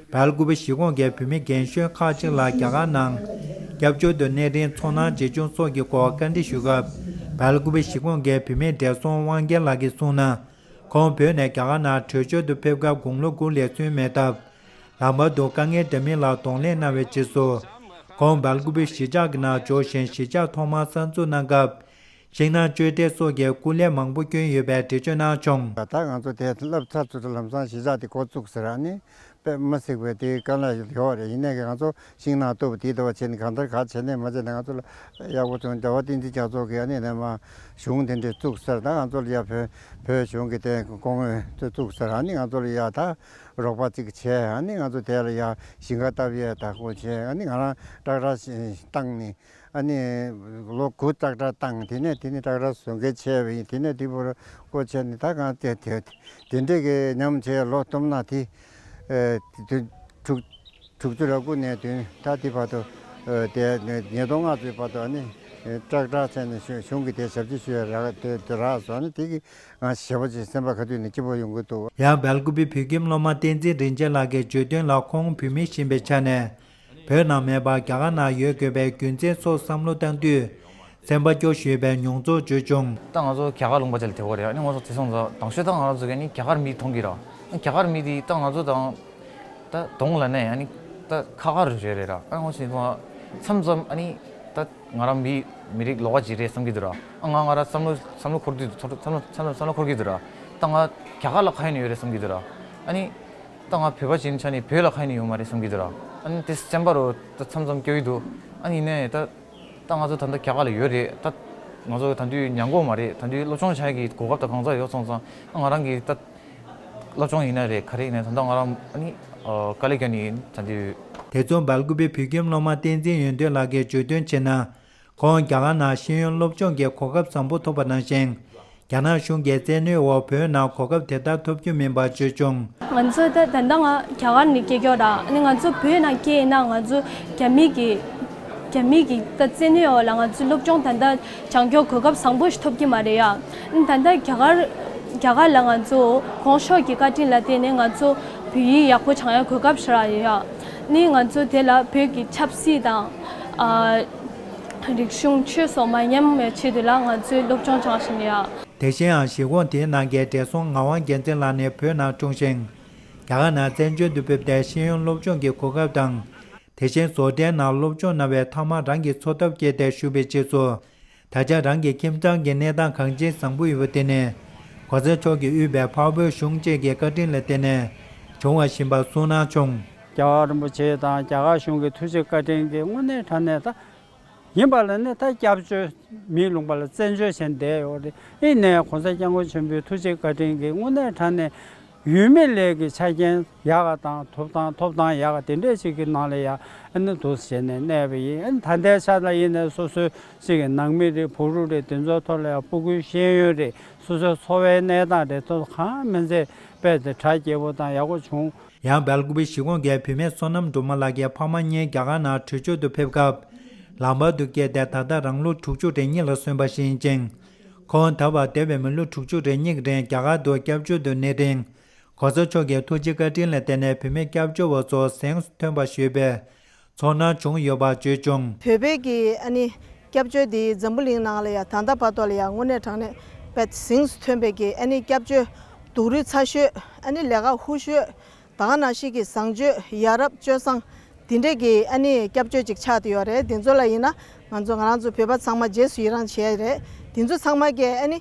སྦེལ་ཀུ་པེ་གཞིས་ཁོངས་ཀྱི་བོད་མི་རྒན་གཞོན་ཁག་ཅིག་ལ་རྒྱ་གར་ནང་སྐྱབས་བཅོལ་དུ་གནས་རིང་ཚོར་སྣང་ཇེ་ཆུང་སོགས་ཀྱི་སྐོར་བཀའ་འདྲི་ཞུས་སྐབས། སྦེལ་ཀུ་པེ་གཞིས་ཁོངས་ཀྱི་བོད་མི་བགྲེས་སོང་དབང་རྒྱལ་ལགས་ཀྱིས་གསུངས་ན། ཁོང་བོད་ནས་རྒྱ་གར་ནང་བྲོས་བྱོལ་དུ་ཕེབས་སྐབས་དགུང་ལོ་དགུ་ལས་ཚུན་མེད་སྟབས། ལམ་བར་དུ་དཀའ་ངལ་འདྲ་མིན་ལ་གདོང་ལེན་གནང་བའི་རྗེས་སུ། ཁོང་སྦེལ་ཀུ་པེ་གཞིས་ཆགས་ཀྱི་ནང་འབྱོར་ཞིང་གཞིས་ཆགས་ཐོག་མར་གསར་འཛུགས་གནང་སྐབས། ཤིང་ནགས་གཅོད་འབྲེག་སོགས་ཀྱི་སྐུ་ལས་མང་པོ་བསྐྱོན་ཡོད་པའི་འགྲེལ་བརྗོད་གནང་བྱུང་། ད་ང་ཚོ་དེ་བསླབ་ཚར་ཚུལ་དུ་ལམ་སང་གཞིས་ཆགས་དེ་འགོ་བཙུགས་ཟེར་ཨ་ནི་དཔེ་མི་སྲིད་པའི་དེའི་དཀའ་ལས་ཡོད་རེད། ཡིན་ནའི་ང་ཚོ་ཤིང་ནགས་གཏུབ་དེ་གཏུབ་བྱས་ནས་གང་ལྟར་ག་བྱས་ནས་མ་བྱས་ནས་ང་ཚོ་ལ་ཡག་པོ་བྱུང་། རྒྱལ་བ་བསྟན་འཛིན་རྒྱ་མཚོ་གིས་ཨ་ནི་ནས་མ་གཞུང་དེ་འདྲས་བཙུགས་ཟེར། ད་ང་ཚོ་ལ་ཡ་བོད་བོད་གཞུང་གི་དེ་སྐུ་ངོ་དེ་བཙུགས་ཟེར་ཨ་ནི་ང་ཚོ་ལ་ཡ་ད་རོགས་པ་ཅིག་བྱས། ཨ་ནི་ང་ཚོ་དེ་ལ་ཡ་ཞིང་ཁ་བཏབ་ཡས་ད་ཁོ་བྱས། ཨ་ནི་ང་རང་ཏྲག་ཏྲ་བཏང་ནས། ཨ་ནི་ལོ་དགུ་ཏག་ཏག་བཏང་། དེ་ནས་དེ་ནས་ཏག་ཏག་བཟོ་མཁན་བྱས་པ་ཡིན། དེ་ནས་དེ་བོར་སྐོར་བྱས་ནས་ད་གང་དེ་དེ་དེ་འདྲས་ཀྱི་ཉམས་བྱས་ལོ་སྟོང་ན་དེ་ཨེ་དེ་དྲུག་དྲུག་ཅུ་རེ་དགུ་ནས་དེ་ད་དེ་བར་དུ་ཨེ་དེ་ཉིས་སྟོང་ལྔ་ཚོའི་བར་དུ་ཨ་ནི་ཨེ་ཏག་ཏག་བྱས་ནས་གཞུང་གཞུང་གི་དེ་ཞབས་ཕྱི་ཞུ་ཡ་རག་དེ་དེ་རག་སོང་། ཨ་ནི་དེ་གི་ང་ཞེ་པོ་ཅིག་སེམས་པ་ག་དུས་ནས་སྐྱིད་པོ་ཡོང་གི་འདུག། ཡང་སྦེལ་ཀུ་པེ་བོད་ཁྱིམ་སློབ་མ་བསྟན་འཛིན་རིན་ཆེན་ལགས་ཀྱིས་བརྗོད་དོན་ལ་ཁོང་བོད་མི་ཡིན་པའི་ཆ་ནས། བོད་ནང་མེད་པར་རྒྱ་གར་ནང་ཡོད་དགོས་པའི་རྒྱུ་མཚན་སོགས་བསམ་བློ་བཏང་དུས། སེམས་པ་སྐྱོ་ཤོས་པའི་མྱོང་ཚོར་བརྗོད་བྱུང་། ད་ང་ཚོ་རྒྱ་གར་ལུང་པ་ཅིག་ལ་བསྡད་ཡོད་རེད། ཨ་ནི་ང་ཚོ་དེ་སོང་ཙང་དང་ཤོས་ད་ང་རང་ཚོ་གིས་ཨ་ནི་རྒྱ་གར་མི་མཐོང་གི་ར། ཨ་རྒྱ་གར་མི་དེ་ད་ང་ཚོ་དང་ད་གདོང་ལ་ནས་ཨ་ནི་ད་ཁ་ཁ་རེ་རེད་ར། ཨ་ང་ཚོ་མཚམས་མཚམས་ཨ་ནི་ ད་ང་རང་མི་མི་རིགས་ལོགས་ཀ་ཅིག་རེད་བསམ་གྱི་འདུག་ར། ཨ་ང་ང་རང་བསམ་བློ་བསམ་བློ་འཁོར་དུས་ཚོར་བསམ་བློ་བསམ་བློ་བསམ་བློ་འཁོར་གྱི་འདུག་ར། ད་ང་རྒྱ་གར་ལ་ཁ་ཡོད་ནས་ཡོད་རེད་བསམ་གྱི་འདུག་ར། ཨ་ནི་ད་ང་བོད་པ་ཅིག་ཡིན་ཆ་ནས་བོད་ལ་ཁ་ཡོད་ནས་ཡོད་མ་རེད་བསམ་གྱི་འདུག་ར། ཨ་ནི་དེ་སེམས་པ་རུ་ད་མཚམས་མཚམས་སྐྱོ་གི་འདུག་ཨ་ནི་ཡིན་ནའི་ད་ད་ང་ཚོ་ད་ལྟ་རྒྱ་གར་ལ་ཡོད་རེད། ད་ང་ཚོ་ད་དུང་ཉམས་རྒུད་མ་རེད། ད་དུང་སློབ་སྦྱོང་བྱ་ཡ་གི་གོ་སྐབས་ད་གང་ཚ་ཡོད་སོང་ཙང་ཨ་ང་རང་གི་ད། སློབ་སྦྱོང་ཡིན་ན་རེད། ག་རེ་ཡིན་ན་ད་ལྟ་ང་རང་ཨ་ནི་ཨ་དཀའ་ལས་རྒྱག་ནས་ཡིན་ད་དུས། དེ་མཚུངས་སྦེལ་ཀུ་པེ་བོད་ཁྱིམ་སློབ་མ་བསྟན་འཛིན་ཡོན་ཏན་ལགས་ཀྱིས་བརྗོད་དོན་བྱས་ན། ཁོང་རྒྱ་གར་ནང་ཤེས་ཡོན་སློབ་སྦྱོང་གི་གོ་སྐབས་བཟང་པོ་ཐོབ་པ་ནང་བཞིན། རྒྱ་ནག་གཞུང་གིས་བཙན་གནོན་འོག་བོད་ནང་གོ་སྐབས་དེ་ལྟར་ཐོབ་རྒྱུ་མིན་པ་བརྗོད་བྱུང་། ང་ཚོ་ད་ད་ལྟ་ང་རྒྱ་གར་ནས་སྐྱེས་ཀྱོག་ར། ཨ་ནི་ང་ཚོ་བོད་ནང་སྐྱེས་ཡིན་ན་ང་ཚོ་རྒྱ་མི་གི་རྒྱ་མི་གི་ད་བཙན་གནོན་འོག་ལ་ང་ཚོའི་སློབ་སྦྱོང་ད་ལྟ་སྦྱང་སྐྱོར་གོ་སྐབས་བཟང་པོ་ཞིག་ཐོབ་ཀྱི་མ་རེད་ཡ། ད་ལྟ་རྒྱ་གར་རྒྱ་གར་ལ་ང་ཚོ་གོང་ཞུས་ཀྱི་བཀའ་དྲིན་ལ་བརྟེན་ནས་ང་ཚོ་བོད་ཡིག་ཡག་པོ་སྦྱང་ཡ་གོ་སྐབས་ཞིག་རག་ཡོད་ཡ། ནི་ང་ཚོ་དེ་ལ་བོད་ཀྱི་ཆབ་སྲིད་དང་ཨ་རིག་གཞུང་ཆོས་སོགས་མ་ཉམས་པའི་ཆེད་དུ་ལ་ང་ཚོས་སློབ་སྦྱོང་སྦྱང་བཞིན་ཡོད་ཡ། དེ་བཞིན་ཡང་གཞིས་ཁོངས་དེའི་ནང་གི་བགྲེས་སོང་ངག་དབང་རྒྱལ་མཚན་ལགས་ནི་བོད་ནང་འཁྲུངས་ཤིང་། རྒྱ་གར་ནང་བཙན་བྱོལ་དུ་ཕེབས་ཏེ་ཤེས་ཡོན་སློབ་སྦྱོང་གི་གོ་སྐབས་དང་། དེ་བཞིན་བཟོ་གྲྭའི་ནང་སློབ་སྦྱོང་གནང་བའི་མཐའ་མ་རང་གི་འཚོ་ཐབས་སྐྱེལ་ཏེ་བཞུགས་པའི་རྗེས་སུ། ད་ཆ་རང་གི་ཁྱིམ་ཚང་གི་གནས་སྟངས་གང་ཅིའི་བཟང་པོ་ཡོད་པ་དེ་ནི། གོང་ས་མཆོག་གིས་དབུས་པའི་འཕགས་བོད་གཞུང་བཅས་ཀྱི་བཀའ་དྲིན་ལ་བརྟེན་ནས་བྱུང་བ་ཡིན་པ་གསུངས་གནང་བྱུང་། རྒྱལ་བ་རིན་པོ་ཆེ་དང་རྒྱ་གར་གཞུང་གི་ཐུགས་རྗེ་བཀའ་དྲིན་གྱིས་དངོས་གནས་དྲང་གནས་ད། ཡིན་པ་ལ་ནི་ད་སྐྱབས་བཅོལ་མིའི་ལུང་པ་ལ་བཙན་བྱོལ་བྱས་བསྡད་ཡོད་རེད། ཨེ་ནས་གོང་ས་སྐྱབས་མགོན་ཆེན་པོའི་ཐུགས་རྗེ་བཀའ་དྲིན་གྱིས་དངོས་གནས་དྲང་གནས་ཡུལ་མི་ལས་ཀྱི་ཆ་རྐྱེན་ཡག་ག་དང་ཐོབ་ཐང་ཐོབ་ཐང་ཡག་ག་དེ་འདྲས་ཞིག་གི་ནང་ལ་ཡ་ཨ་ནི་འདུག་བྱས་ནས་གནས་པ་ཡིན། ཨ་ནི་ད་ལྟའི་ཆ་ལ་ཡིན་ནས་སོ་སོའི་ཅིག་གི་ནང་མི་རེད། བུ་རུ་རེད། དེ་ཚོའི་ཐོག་ལ་ཡ་སྤུ་གུའི་ཤེས་ཡོན་རེད། སོ་སོའི་འཚོ་བའི་གནས་སྟངས་རེད། ཐོག་གང་མིན་ཚད་དཔེ་དེ་གྲ་རྒྱས་པོ་དང་ཡག་པོ་བྱུང་། ཡང་སྦེལ་ཀུ་པེ་གཞིས་ཁོངས་ཀྱི་བུད་མེད་བསོད་ནམས་སྒྲོལ་མ་ལགས་ཀྱི་ཕ་མ་གཉིས་རྒྱ་གར་ནང་བྲོས་བྱོལ་དུ་ཕེབས་སྐབས། ལམ་བར་དུ་སྐྱེས་ཏེ་ད་ལྟ་རང་ལོ་དྲུག་ཅུ་རེ་གཉིས་ལ་སོན་པ་ཞིག་ཡིན་ཅིང་། ཁོང་ད་བར་འདས་པའི་མི་ལོ་དྲུག་ཅུ་རེ་གཉིས་ཀྱི་རིང་རྒྱ་གར་དུ་སྐྱབས་བཅོལ་དུ་གནས་རིང་། གོང་ས་མཆོག་གི་ཐུགས་རྗེ་བཀའ་དྲིན་ལ་བརྟེན་ནས་བུད་མེད་སྐྱབས་བཅོལ་བ་ཚོ་གཟེངས་སུ་ཐོན་པ་ཞུས་པའི་ཚོར་སྣང་བྱུང་ཡོད་པ་བརྗོད་བྱུང་། བོད་པའི་གི་ཨ་ནི་སྐྱབས་བཅོལ་འདི་འཛམ་བུ་གླིང་ནང་ལ་ཡ་ད་ལྟ་བར་དུ་ལ་ཡ་དངོས་གནས་དྲང་གནས་དཔེ་གཟེངས་སུ་ཐོན་པའི་གི་ཨ་ནི་སྐྱབས་བཅོལ་སྡུག་རུས་ཚ་ཤོས། ཨ་ནི་ལས་ཀ་ཧུར་ཤོས། ད་ག་ནང་བཞིན་གྱི་བཟང་སྤྱོད་ཡ་རབས་སྤྱོད་བཟང་། འདི་འདྲས་ཀྱི་ཨ་ནི་སྐྱབས་བཅོལ་ཅིག་ཆགས་བསྡད་ཡོད་རེད། འདི་ཚོ་ལ་ཡིན་ན་ང་ཚོ་ང་རང་ཚོ་བོད་པ་ཚང་མ་རྗེས་སུ་ཡི་རང་བྱས་རེད། འདི་ཚོ་ཚང་མ་གི་ཨ་ནི་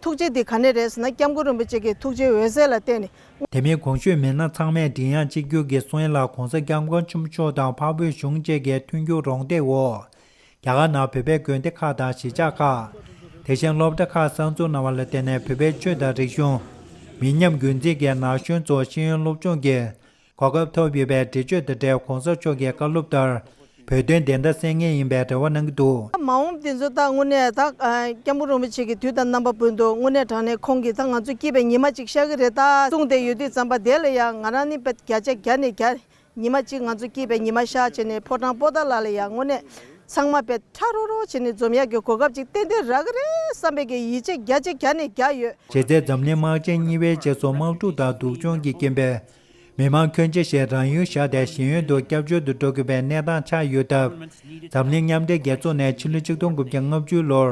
ཐུགས་རྗེ་འདི་ག་ནས་རེད་ཟེར་ན་སྐྱབས་མགོན་རིན་པོ་ཆེ་གི་ཐུགས་རྗེའི་འོད་ཟེར་ལ་བརྟེན་ནས། དེ་མིན་གོང་ཞུས་མི་སྣ་ཚང་མས་མགྲིན་དབྱངས་གཅིག་གྱུར་གྱིས་གསུང་ཡ་ལ་གོང་ས་སྐྱབས་མགོན་ཆེན་པོ་མཆོག་དང་འཕགས་བོད་གཞུང་བཅས་ཀྱི་མཐུན་འགྱུར་རོགས་འདེགས་འོག་རྒྱ་གར་ནང་བོད་པའི་དགོན་སྡེ་ཁག་དང་གཞིས་ཆགས་ཁག་དེ་བཞིན་སློབ་གྲྭ་ཁག་གསར་འཛུགས་གནང་བ་ལ་བརྟེན་ནས་བོད་པའི་ཆོས་དང་རིག་གཞུང་། མི་ཉམས་རྒྱུན་འཛིན་གྱི་ན་གཞོན་ཚོ་ཤེས་ཡོན་སློབ་སྦྱོང་གི་གོ་སྐབས་ཐོབ་ཡོད་པའི་འགྲེལ་བརྗོད་དང་འབྲེལ་གོང་ས་མཆོག་གི་བཀའ་སློབ་ལྟར་བོད་དོན་བདེན་མཐའ་གསལ་ངེས་ཡིན་པའི་རེ་བ་གནང་གི་འདུག། མ་འོངས་འདི་ཚོ་ད་དངོས་གནས་ད་སྐྱབས་མགོན་རིན་པོ་ཆེ་གི་དུས་དང་རྣམ་པ་བར་དུ་དངོས་གནས་དྲང་གནས་ཁོང་གིས་ད་ང་ཚོ་སྐྱིད་པའི་ཉི་མ་གཅིག་ཤར་གི་རེད་ད་གསུངས་བསྡད་ཡོད་དུས་ཙམ་པ་དེ་ལ་ཡང་ང་རང་ནི་དཔེ་བརྒྱ་ཆ་བརྒྱ་ནས་བརྒྱ། ཉི་མ་གཅིག་ང་ཚོ་སྐྱིད་པའི་ཉི་མ་ཤར་བྱས་ནས་ཕོ་བྲང་པོ་ཏཱ་ལ་ལ་ཡང་དངོས་གནས་ཚང་མ་དཔེ་ཁྲ་རོ་རོ་བྱས་ནས་འཛོམས་ཡག་གི་གོ་སྐབས་ཅིག་ཏན་ཏན་རག་གི་རེད་བསམ་པའི་གི་ཡིད་ཆེས་བརྒྱ་ཆ་བརྒྱ་ནས་བརྒྱ་ཡོད། བྱས་ཙང་འཛམ་གླིང་དམག་ཆེན་གཉིས་པའི་རྗེས་སུ་དམག་འཁྲུག་དང་སྡུག་སྦྱོང་གི་རྐྱེན་པས་མི་མང་ཁྱོན་ཆེ་ཞིག་རང་ཡུལ་བཞག་སྟེ་གཞན་ཡུལ་དུ་སྐྱབས་བཅོལ་དུ་འགྲོ་དགོས་པའི་གནས་སྟངས་ཆགས་ཡོད་སྟབས། འཛམ་གླིང་མཉམ་འབྲེལ་རྒྱལ་ཚོགས་ནས་ཕྱི་ལོ་ཆིག་སྟོང་དགུ་བརྒྱ་ལྔ་བཅུ་ལོར།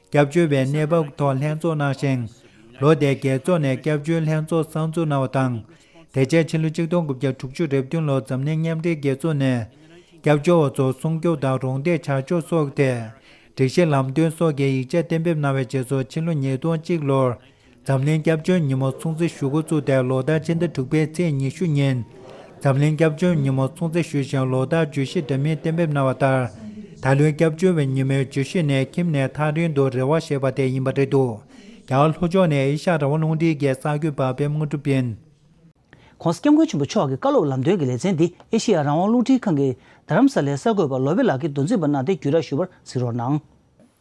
སྐྱབས་བཅོལ་བའི་གནས་བབ་ཐོག་ལྷན་ཚོགས་གནང་ཞིང་། ལོ་དེའི་རྒྱལ་ཚོགས་ནས་སྐྱབས་བཅོལ་ལྷན་ཚོགས་གསར་འཛུགས་གནང་བ་དང་། དེ་རྗེས་ཕྱི་ལོ་ཆིག་སྟོང་དགུ་བརྒྱ་དྲུག་ཅུ་རེ་བདུན་ལོར་འཛམ་གླིང་མཉམ་འབྲེལ་རྒྱལ་ཚོགས་ནས་སྐྱབས་བཅོལ་བ་ཚོར་སྲུང་སྐྱོབ་དང་རོགས་འདེགས་བྱ་ཕྱོགས་སོགས་ཐད་སྒྲིག་གཞི་ལམ་སྟོན་སོགས་ཀྱི་ཡིག་ཆ་གཏན་འབེབས་གནང་བའི་རྗེས་སུ་ཕྱི་ལོ་ཉིས་སྟོང་གཅིག་ལོར་འཛམ་གླིང་སྐྱབས་བཅོལ་ཉིན་མོ་སྲུང་བརྩི་ཞུ་འགོ་བཙུགས་ཏེ་ལོ་ལྟར་ཕྱི་ཟླ་དྲུག་པའི་ཚེས་ཉི་ཤུ་ཉིན། འཛམ་གླིང་སྐྱབས་བཅོལ་ཉིན་མོ་སྲུང་བརྩི་ཞུ་བཞིན་ལོ་ལྟར་བརྗོད་གཞི་འདྲ་མིན་གཏན་འབེབས་གནང་བ་ལྟར། ད་ལོའི་སྐྱབས་བཅོལ་བའི་ཉིན་མོའི་བརྗོད་གཞི་ནི་ཁྱིམ་ནས་ཐག་རིང་དུ་རེ་བ་ཞེས་པ་དེ་ཡིན་པ་རེད་འདུག། རྒྱ་གར་ལྷོ་ཕྱོགས་ནས་ཨེ་ཤ་ཡ་རང་དབང་རླུང་འཕྲིན་གྱི་གསར་འགོད་པ་པད་མ་དངོས་གྲུབ་ཡིན། ྋགོང་ས་ྋསྐྱབས་མགོན་ཆེན་པོ་མཆོག་གི་བཀའ་སློབ་ལམ་སྟོན་གྱི་ལེ་ཚན་འདི་ཨེ་ཤེ་ཡ་རང་དབང་རླུང་འཕྲིན་ཁང་གི་རྡ་རམ་ས་ལའི་གསར་འགོད་པ་བློ་བྷེ་ལགས་ཀྱིས་མདོ་འཛིན་པ་གནང་སྟེ་བརྒྱུད་བསྒྲགས་ཞུ་བར་གཟིགས་རོགས་གནང་།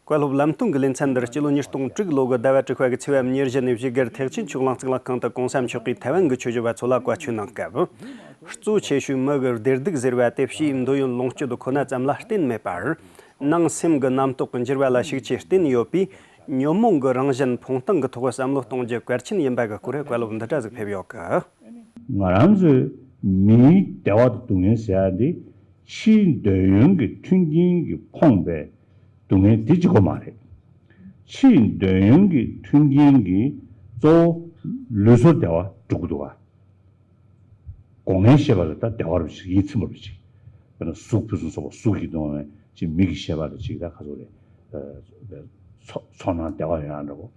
བཀའ་སློབ་ལམ་སྟོན་གྱི་ལེ་ཚན་འདིར་སྤྱི་ལོ་ཉིས་སྟོང་དྲུག་ལོ་གི་ཟླ་བ་དྲུག་པ་གི་ཚེས་པ་ཉེར་བཞི་ནས་བཞུགས་སྒར་ཐེག་ཆེན་ཆོས་གླིང་གཙུག་ལག་ཁང་དུ་གོང་ས་མཆོག་གིས་ཐའེ་ཝན་གྱི་ཆོས་བརྒྱུད་པ་ཚོ་ལ་བཀའ་ཆོས་གནང་སྐབས། གཙོ་ཆེ་ཤོས་མི་གི་བདེ་སྡུག་ཟེར་བ་དེ་ཕྱིའི་འདོད་ཡོན་ལོངས་སྤྱོད་ཁོ་ན་ཙམ་ལ་བརྟེན་མེད་པར། ནང་སེམས་ཀྱི་རྣམ་རྟོག་གི་འགྱུར་བ་ལ་ཤུགས་ཆེ་བརྟེན་ཡོད་པས། ཉོན་མོངས་ཀྱི་རང་བཞིན་ཕུང་སྟེང་གི་ཐོག་བསམ་བློ་གཏོང་རྒྱུ་གལ་ཆེན་ཡིན་པ་གི་སྐོར་བཀའ་སློབ་འདི་འདྲ་ཟིག་ཕེབས་ཡོད་གི། ང་རང་ཚོའི་མིའི་བདེ་བ་དང་སྡུག་བསྔལ་ཟེར་ཡ་འདི་ཕྱིའི་འདོད་ཡོན་གྱི་མཐུན་རྐྱེན་གྱིས་ཕོངས་པའི་སྡུག་བསྔལ་འདི་གཅིག་པོ་མ་རེད། ཕྱིའི་འདོད་ཡོན་གྱི་མཐུན་རྐྱེན་གྱིས་གཙོ་བོ་ལུས་སྲོག་བདེ་བ་སྒྲུབ་ཀྱི་འདུག་ག། སྒོ་ངའི་ཤེས་པ་ལ་ད་བདེ་བ་རུ་ཞིག་ཡིད་ཚིམ་པ་རུ་ཞིག་གཟུགས་ཕུན་སུམ་ཚོགས་པ་གཟུགས་ཀྱི་གདོང་བའི་ ཅིག་མིག་གི་ཤེས་པ་ལ་ཅིག་ད་ག་ཚོད་རེད། ཚོ་ཚོར་སྣང་བདེ་བ་ཡོང་ཡ་འདྲ་བོ།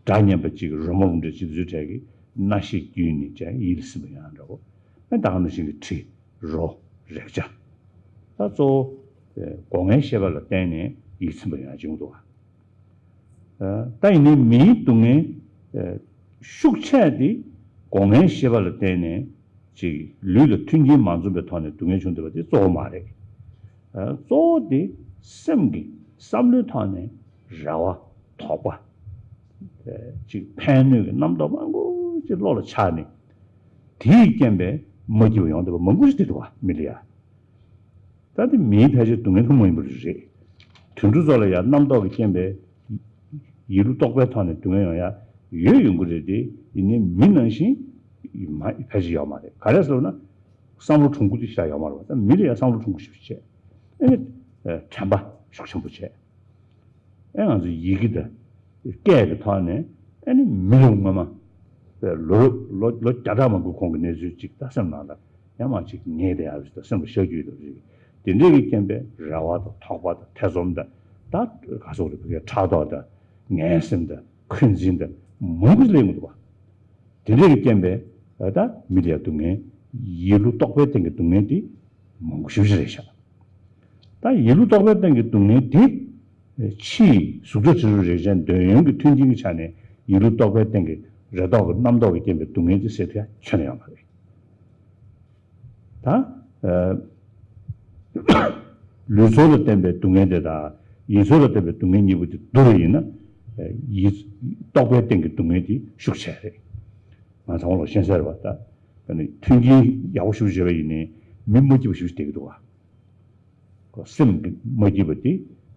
སྒྲ་སྙན་པ་ཅིག་རོལ་མོ་ལུང་འདྲེན་ཅིག་དུས་ཚོད་གྲས་ཀྱི་རྣ་ཤེས་བརྒྱུད་ནས་ཅིག་ཡིད་ལ་སིམ་པ་ཡོང་ཡ་འདྲ་བོ། ཨ་ད་ག་ནང་བཞིན་གྱི་དྲི་རོ་རེག་བྱ། ད་གཙོ་བོ་སྒོ་ལྔའི་ཤེས་པ་ལ་བརྟེན་ནས་ཡིད་ཚིམ་པ་ཡོང་ཡ་ཅིག་འདུག་ག་ད་ཡིན་ནའི་མིའི་སྡུག་བསྔལ་ཤུགས་ཆེ་དེ་སྒོ་ལྔའི་ཤེས་པ་ལ་བརྟེན་ནས་ཅིག་ལུས་ལ་མཐུན་རྐྱེན་མ་འཛོམས་པའི་ཐོག་ནས་སྡུག་བསྔལ་བྱུང་བསྡད་པ་དེ་གཙོ་བོ་མ་རེད། གཙོ་བོ་དེ་སེམས་ཀྱི་བསམ་བློའི་ཐོག་ནས་རེ་བ་དོགས་པ། ཅིག་ཕན་གནོད་ཀྱི་རྣམ་རྟོག་མང་པོ་ཅིག་བློ་ལ་འཆར་ནས། དེའི་རྐྱེན་པས་མ་སྐྱིད་པ་ཡོང་བསྡད་པ་མང་པོ་ཞིག་བསྡད་འདུག་བ་མི་ལ་ཡ། ད་དེ་མིའི་ཕལ་ཆེར་སྡུག་བསྔལ་ཐུན་མོང་ཡིན་པ་རེད། དུད་འགྲོ་ཚོ་ལ་ཡང་རྣམ་རྟོག་གི་རྐྱེན་པས་ཡིད་བློ་རྟོག་པའི་ཐོག་ནས་སྡུག་བསྔལ་ཡོང་ཡ་ཡོད་ཡོང་གི་རེད་དེ། ཡིན་ནའི་མི་ནང་བཞིན་མ་ཕལ་ཆེར་ཡོད་མ་རེད། ག་རེ་ཟེར་ན་བསམ་བློ་ཁྲོ་ཁུ་དེ་ཞེ་དྲག་ཡོད་མ་རེད་བ། ད་མི་ལ་ཡང་བསམ་བློ་ཁྲོ་ཁུ་ཞེ་པོ་ཅིག་བྱས། ཨེ་ནི་དྲན་པ་ཤུགས་ཆེན་པོ་བྱས། ཨེ་ང་ཚོ་ཡི་གེ་དང་སྐད་ཀྱི་ཐོག་ནས་ཨེ་ནི་མི་ལོ་སྔོན་མ་ལོ་ལོ་ལོ་བརྒྱ་ཕྲག་མང་པོའི་གོང་གི་གནས་ཚུལ་ཅིག་ད་སེམས་ནང་ལ་ཡང་མང་ཅིག་ངེས་བསྡད་ཡ་རེད། ད་སེམས་ལ་ཤར་རྒྱུ་ཡོད་རེད། དེ་འདྲས་ཀྱི་རྐྱེན་པས་རེ་བ་དང་དོགས་པ་དང་ཐེ་ཚོམ་དང་ད་ག་སོགས་རེད། བོད་སྐད་ཕྲག་དོག་དང་ངན་སེམས་དང་འཁོན་འཛིན་དང་མང་པོ་ཞིག་སླེབས་ཡོང་གི་འདུག་བ། དེ་འདྲས་ཀྱི་རྐྱེན་པས་ད་མི་ལ་ཡ་སྡུག་བསྔལ་ཡིད་བློ་རྟོག་པའི་སྟེང་གི་སྡུག་བསྔལ་དེ་མང་པོ་ཞེ་པོ་ཅིག་རེད་ཤག་ད་ཡིད་བློ་རྟོག་པའི་སྟེང་གི་སྡུག་བསྔལ་དེ། ཕྱིའི་གཟུགས་སྒྲ་དྲི་རོ་རེག་བྱའི་འདོད་ཡོན་གྱི་མཐུན་རྐྱེན་གྱི་ཆ་ནས་ཡིད་བློ་རྟོག་པའི་སྟེང་གི་རེ་དོགས་ཀྱི་རྣམ་རྟོག་གི་རྐྱེན་པས་སྡུག་བསྔལ་དེ་སེལ་ཐུབ་ཡ་ཁྱོན་ནས་ཡོད་མ་རེད། ད། ལུས་ཚོར་ལ་བརྟེན་པའི་སྡུག་བསྔལ་དེ་དང་ཡིད་ཚོར་ལ་བརྟེན་པའི་སྡུག་བསྔལ་གཉིས་པོ་དེ་བསྡུར་བ་ཡིན་ན། ཡིད་རྟོག་པའི་སྟེང་གི་སྡུག་བསྔལ་དེ་ཤུགས་ཆེ་རེད། ང་ཚང་མ་ལ་ཤེས་གསལ་རེད་བ། ད་མཐུན་རྐྱེན་ཡག་པོ་ཞེ་པོ་ཅིག་ཡོད་པ་ཡིན་ནའི་མི་མ་སྐྱིད་པ་ཞེ་པོ་ཅིག་བསྡད་ཀྱི་འདུག་བ། སེམས་ཀྱི་མ་སྐྱིད་པ་དེ་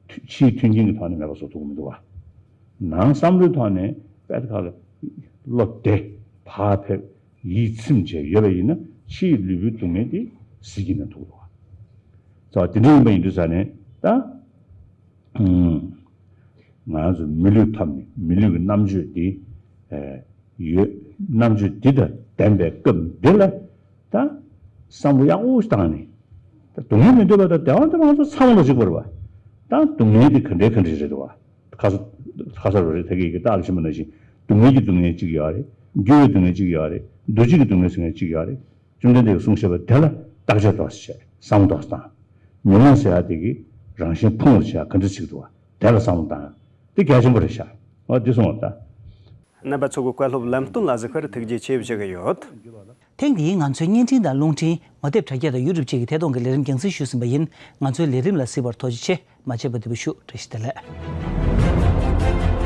ཕྱིའི་མཐུན་རྐྱེན་གྱི་ཐོག་ནས་མེད་པ་བཟོ་ཐུབ་ཀྱི་མི་འདུག་བ། ནང་བསམ་བློའི་ཐོག་ནས་དཔེ་ཁ་ལ་བློ་བདེ་བག་ཕེབས་ཡིད་ཚིམ་བྱས་ཡོད་པ་ཡིན་ན་ཕྱིའི་ལུས་པོའི་སྡུག་བསྔལ་དེ་གཟི་བརྗིད་ནང་ཐུག་འདུག་བ། ཙང་དེ་འདྲ་ཡིན་པ་ཡིན་དུས་ཙང་ནས་ད། ང་ཚོ་མི་ལུས་ཐོབ་ནས་མི་ལུས་ཀྱི་རྣམ་དཔྱོད་འདི་ཡོད། རྣམ་དཔྱོད་འདི་དང་ལྡན་པའི་སྐབས་འདི་ལ་ད་བསམ་བློ་ཡག་པོ་ཞིག་བཏང་ནས། ད་སྡུག་བསྔལ་མི་འདོད་པ་དང་བདེ་བ་འདོད་པ་ང་ཚོ་ཚང་མ་ལ་གཅིག་པ་རེད་བ། ད་སྡུག་བསྔལ་འདི་ག་འདྲའི་ག་འདྲའི་རེད་འདུག་བ། ཁ་སང་ཁ་སང་རེད་ད་གི་ད་ཨ་ལ་ཕྱིན་པ་ནང་བཞིན་སྡུག་བསྔལ་གྱི་སྡུག་བསྔལ་གཅིག་ཡོད་རེད། འགྱུར་བའི་སྡུག་བསྔལ་གཅིག་ཡོད་རེད། འདུ་བྱེད་ཀྱི་སྡུག་བསྔལ་ཟེར་མཁན་གཅིག་ཡོད་རེད། བཅོམ་ལྡན་འདས་ཀྱིས་གསུངས་བཞག་པ་དེ་ལ་བརྟག་དཔྱད་ཏོག་ཙམ་བྱས་བསམ་བློ་ཏོག་ཙམ་བཏང་། ཉོན་མོངས་ཟེར་ཡ་དེ་གིས་རང་གཞན་ཕུང་བར་བྱེད་ཡ་ག་འདྲ་ཞིག་འདུག་བ། དེ་ལ་བསམ་བློ་བཏང་ཡ་དེ་གལ་ཆེན་པོ་རེད་ཤག་འོ་འདི་གསུངས་པ་ད། རྣམ་པ་ཚོ་གི་བཀའ་སློབ་ལམ་སྟོན་ལ་གཟིགས་པར་ཐུགས་རྗེ་ཆེ་ཞུ་གི་ཡོད། ཐེངས་འདིའི་ང་ཚོའི་བརྙན་འཕྲིན་དང་རླུང་འཕྲིན་ངོ་དེབ་དྲ་རྒྱ་དང་ཡུ་ཊུབ་བཅས་ཀྱི་ཐད་གཏོང་གི་ལས་རིམ་རྒྱང་སྲིང་ཞུས་ཟིན་པ་ཡིན། ང་ཚོའི་ལས་རིམ་ལ་གཟིགས་པར་ཐུགས་རྗེ་ཆེ། མ་བརྗེད་པར་འདི་བར་བཞུགས། བཀྲ་ཤིས་བདེ་ལེགས།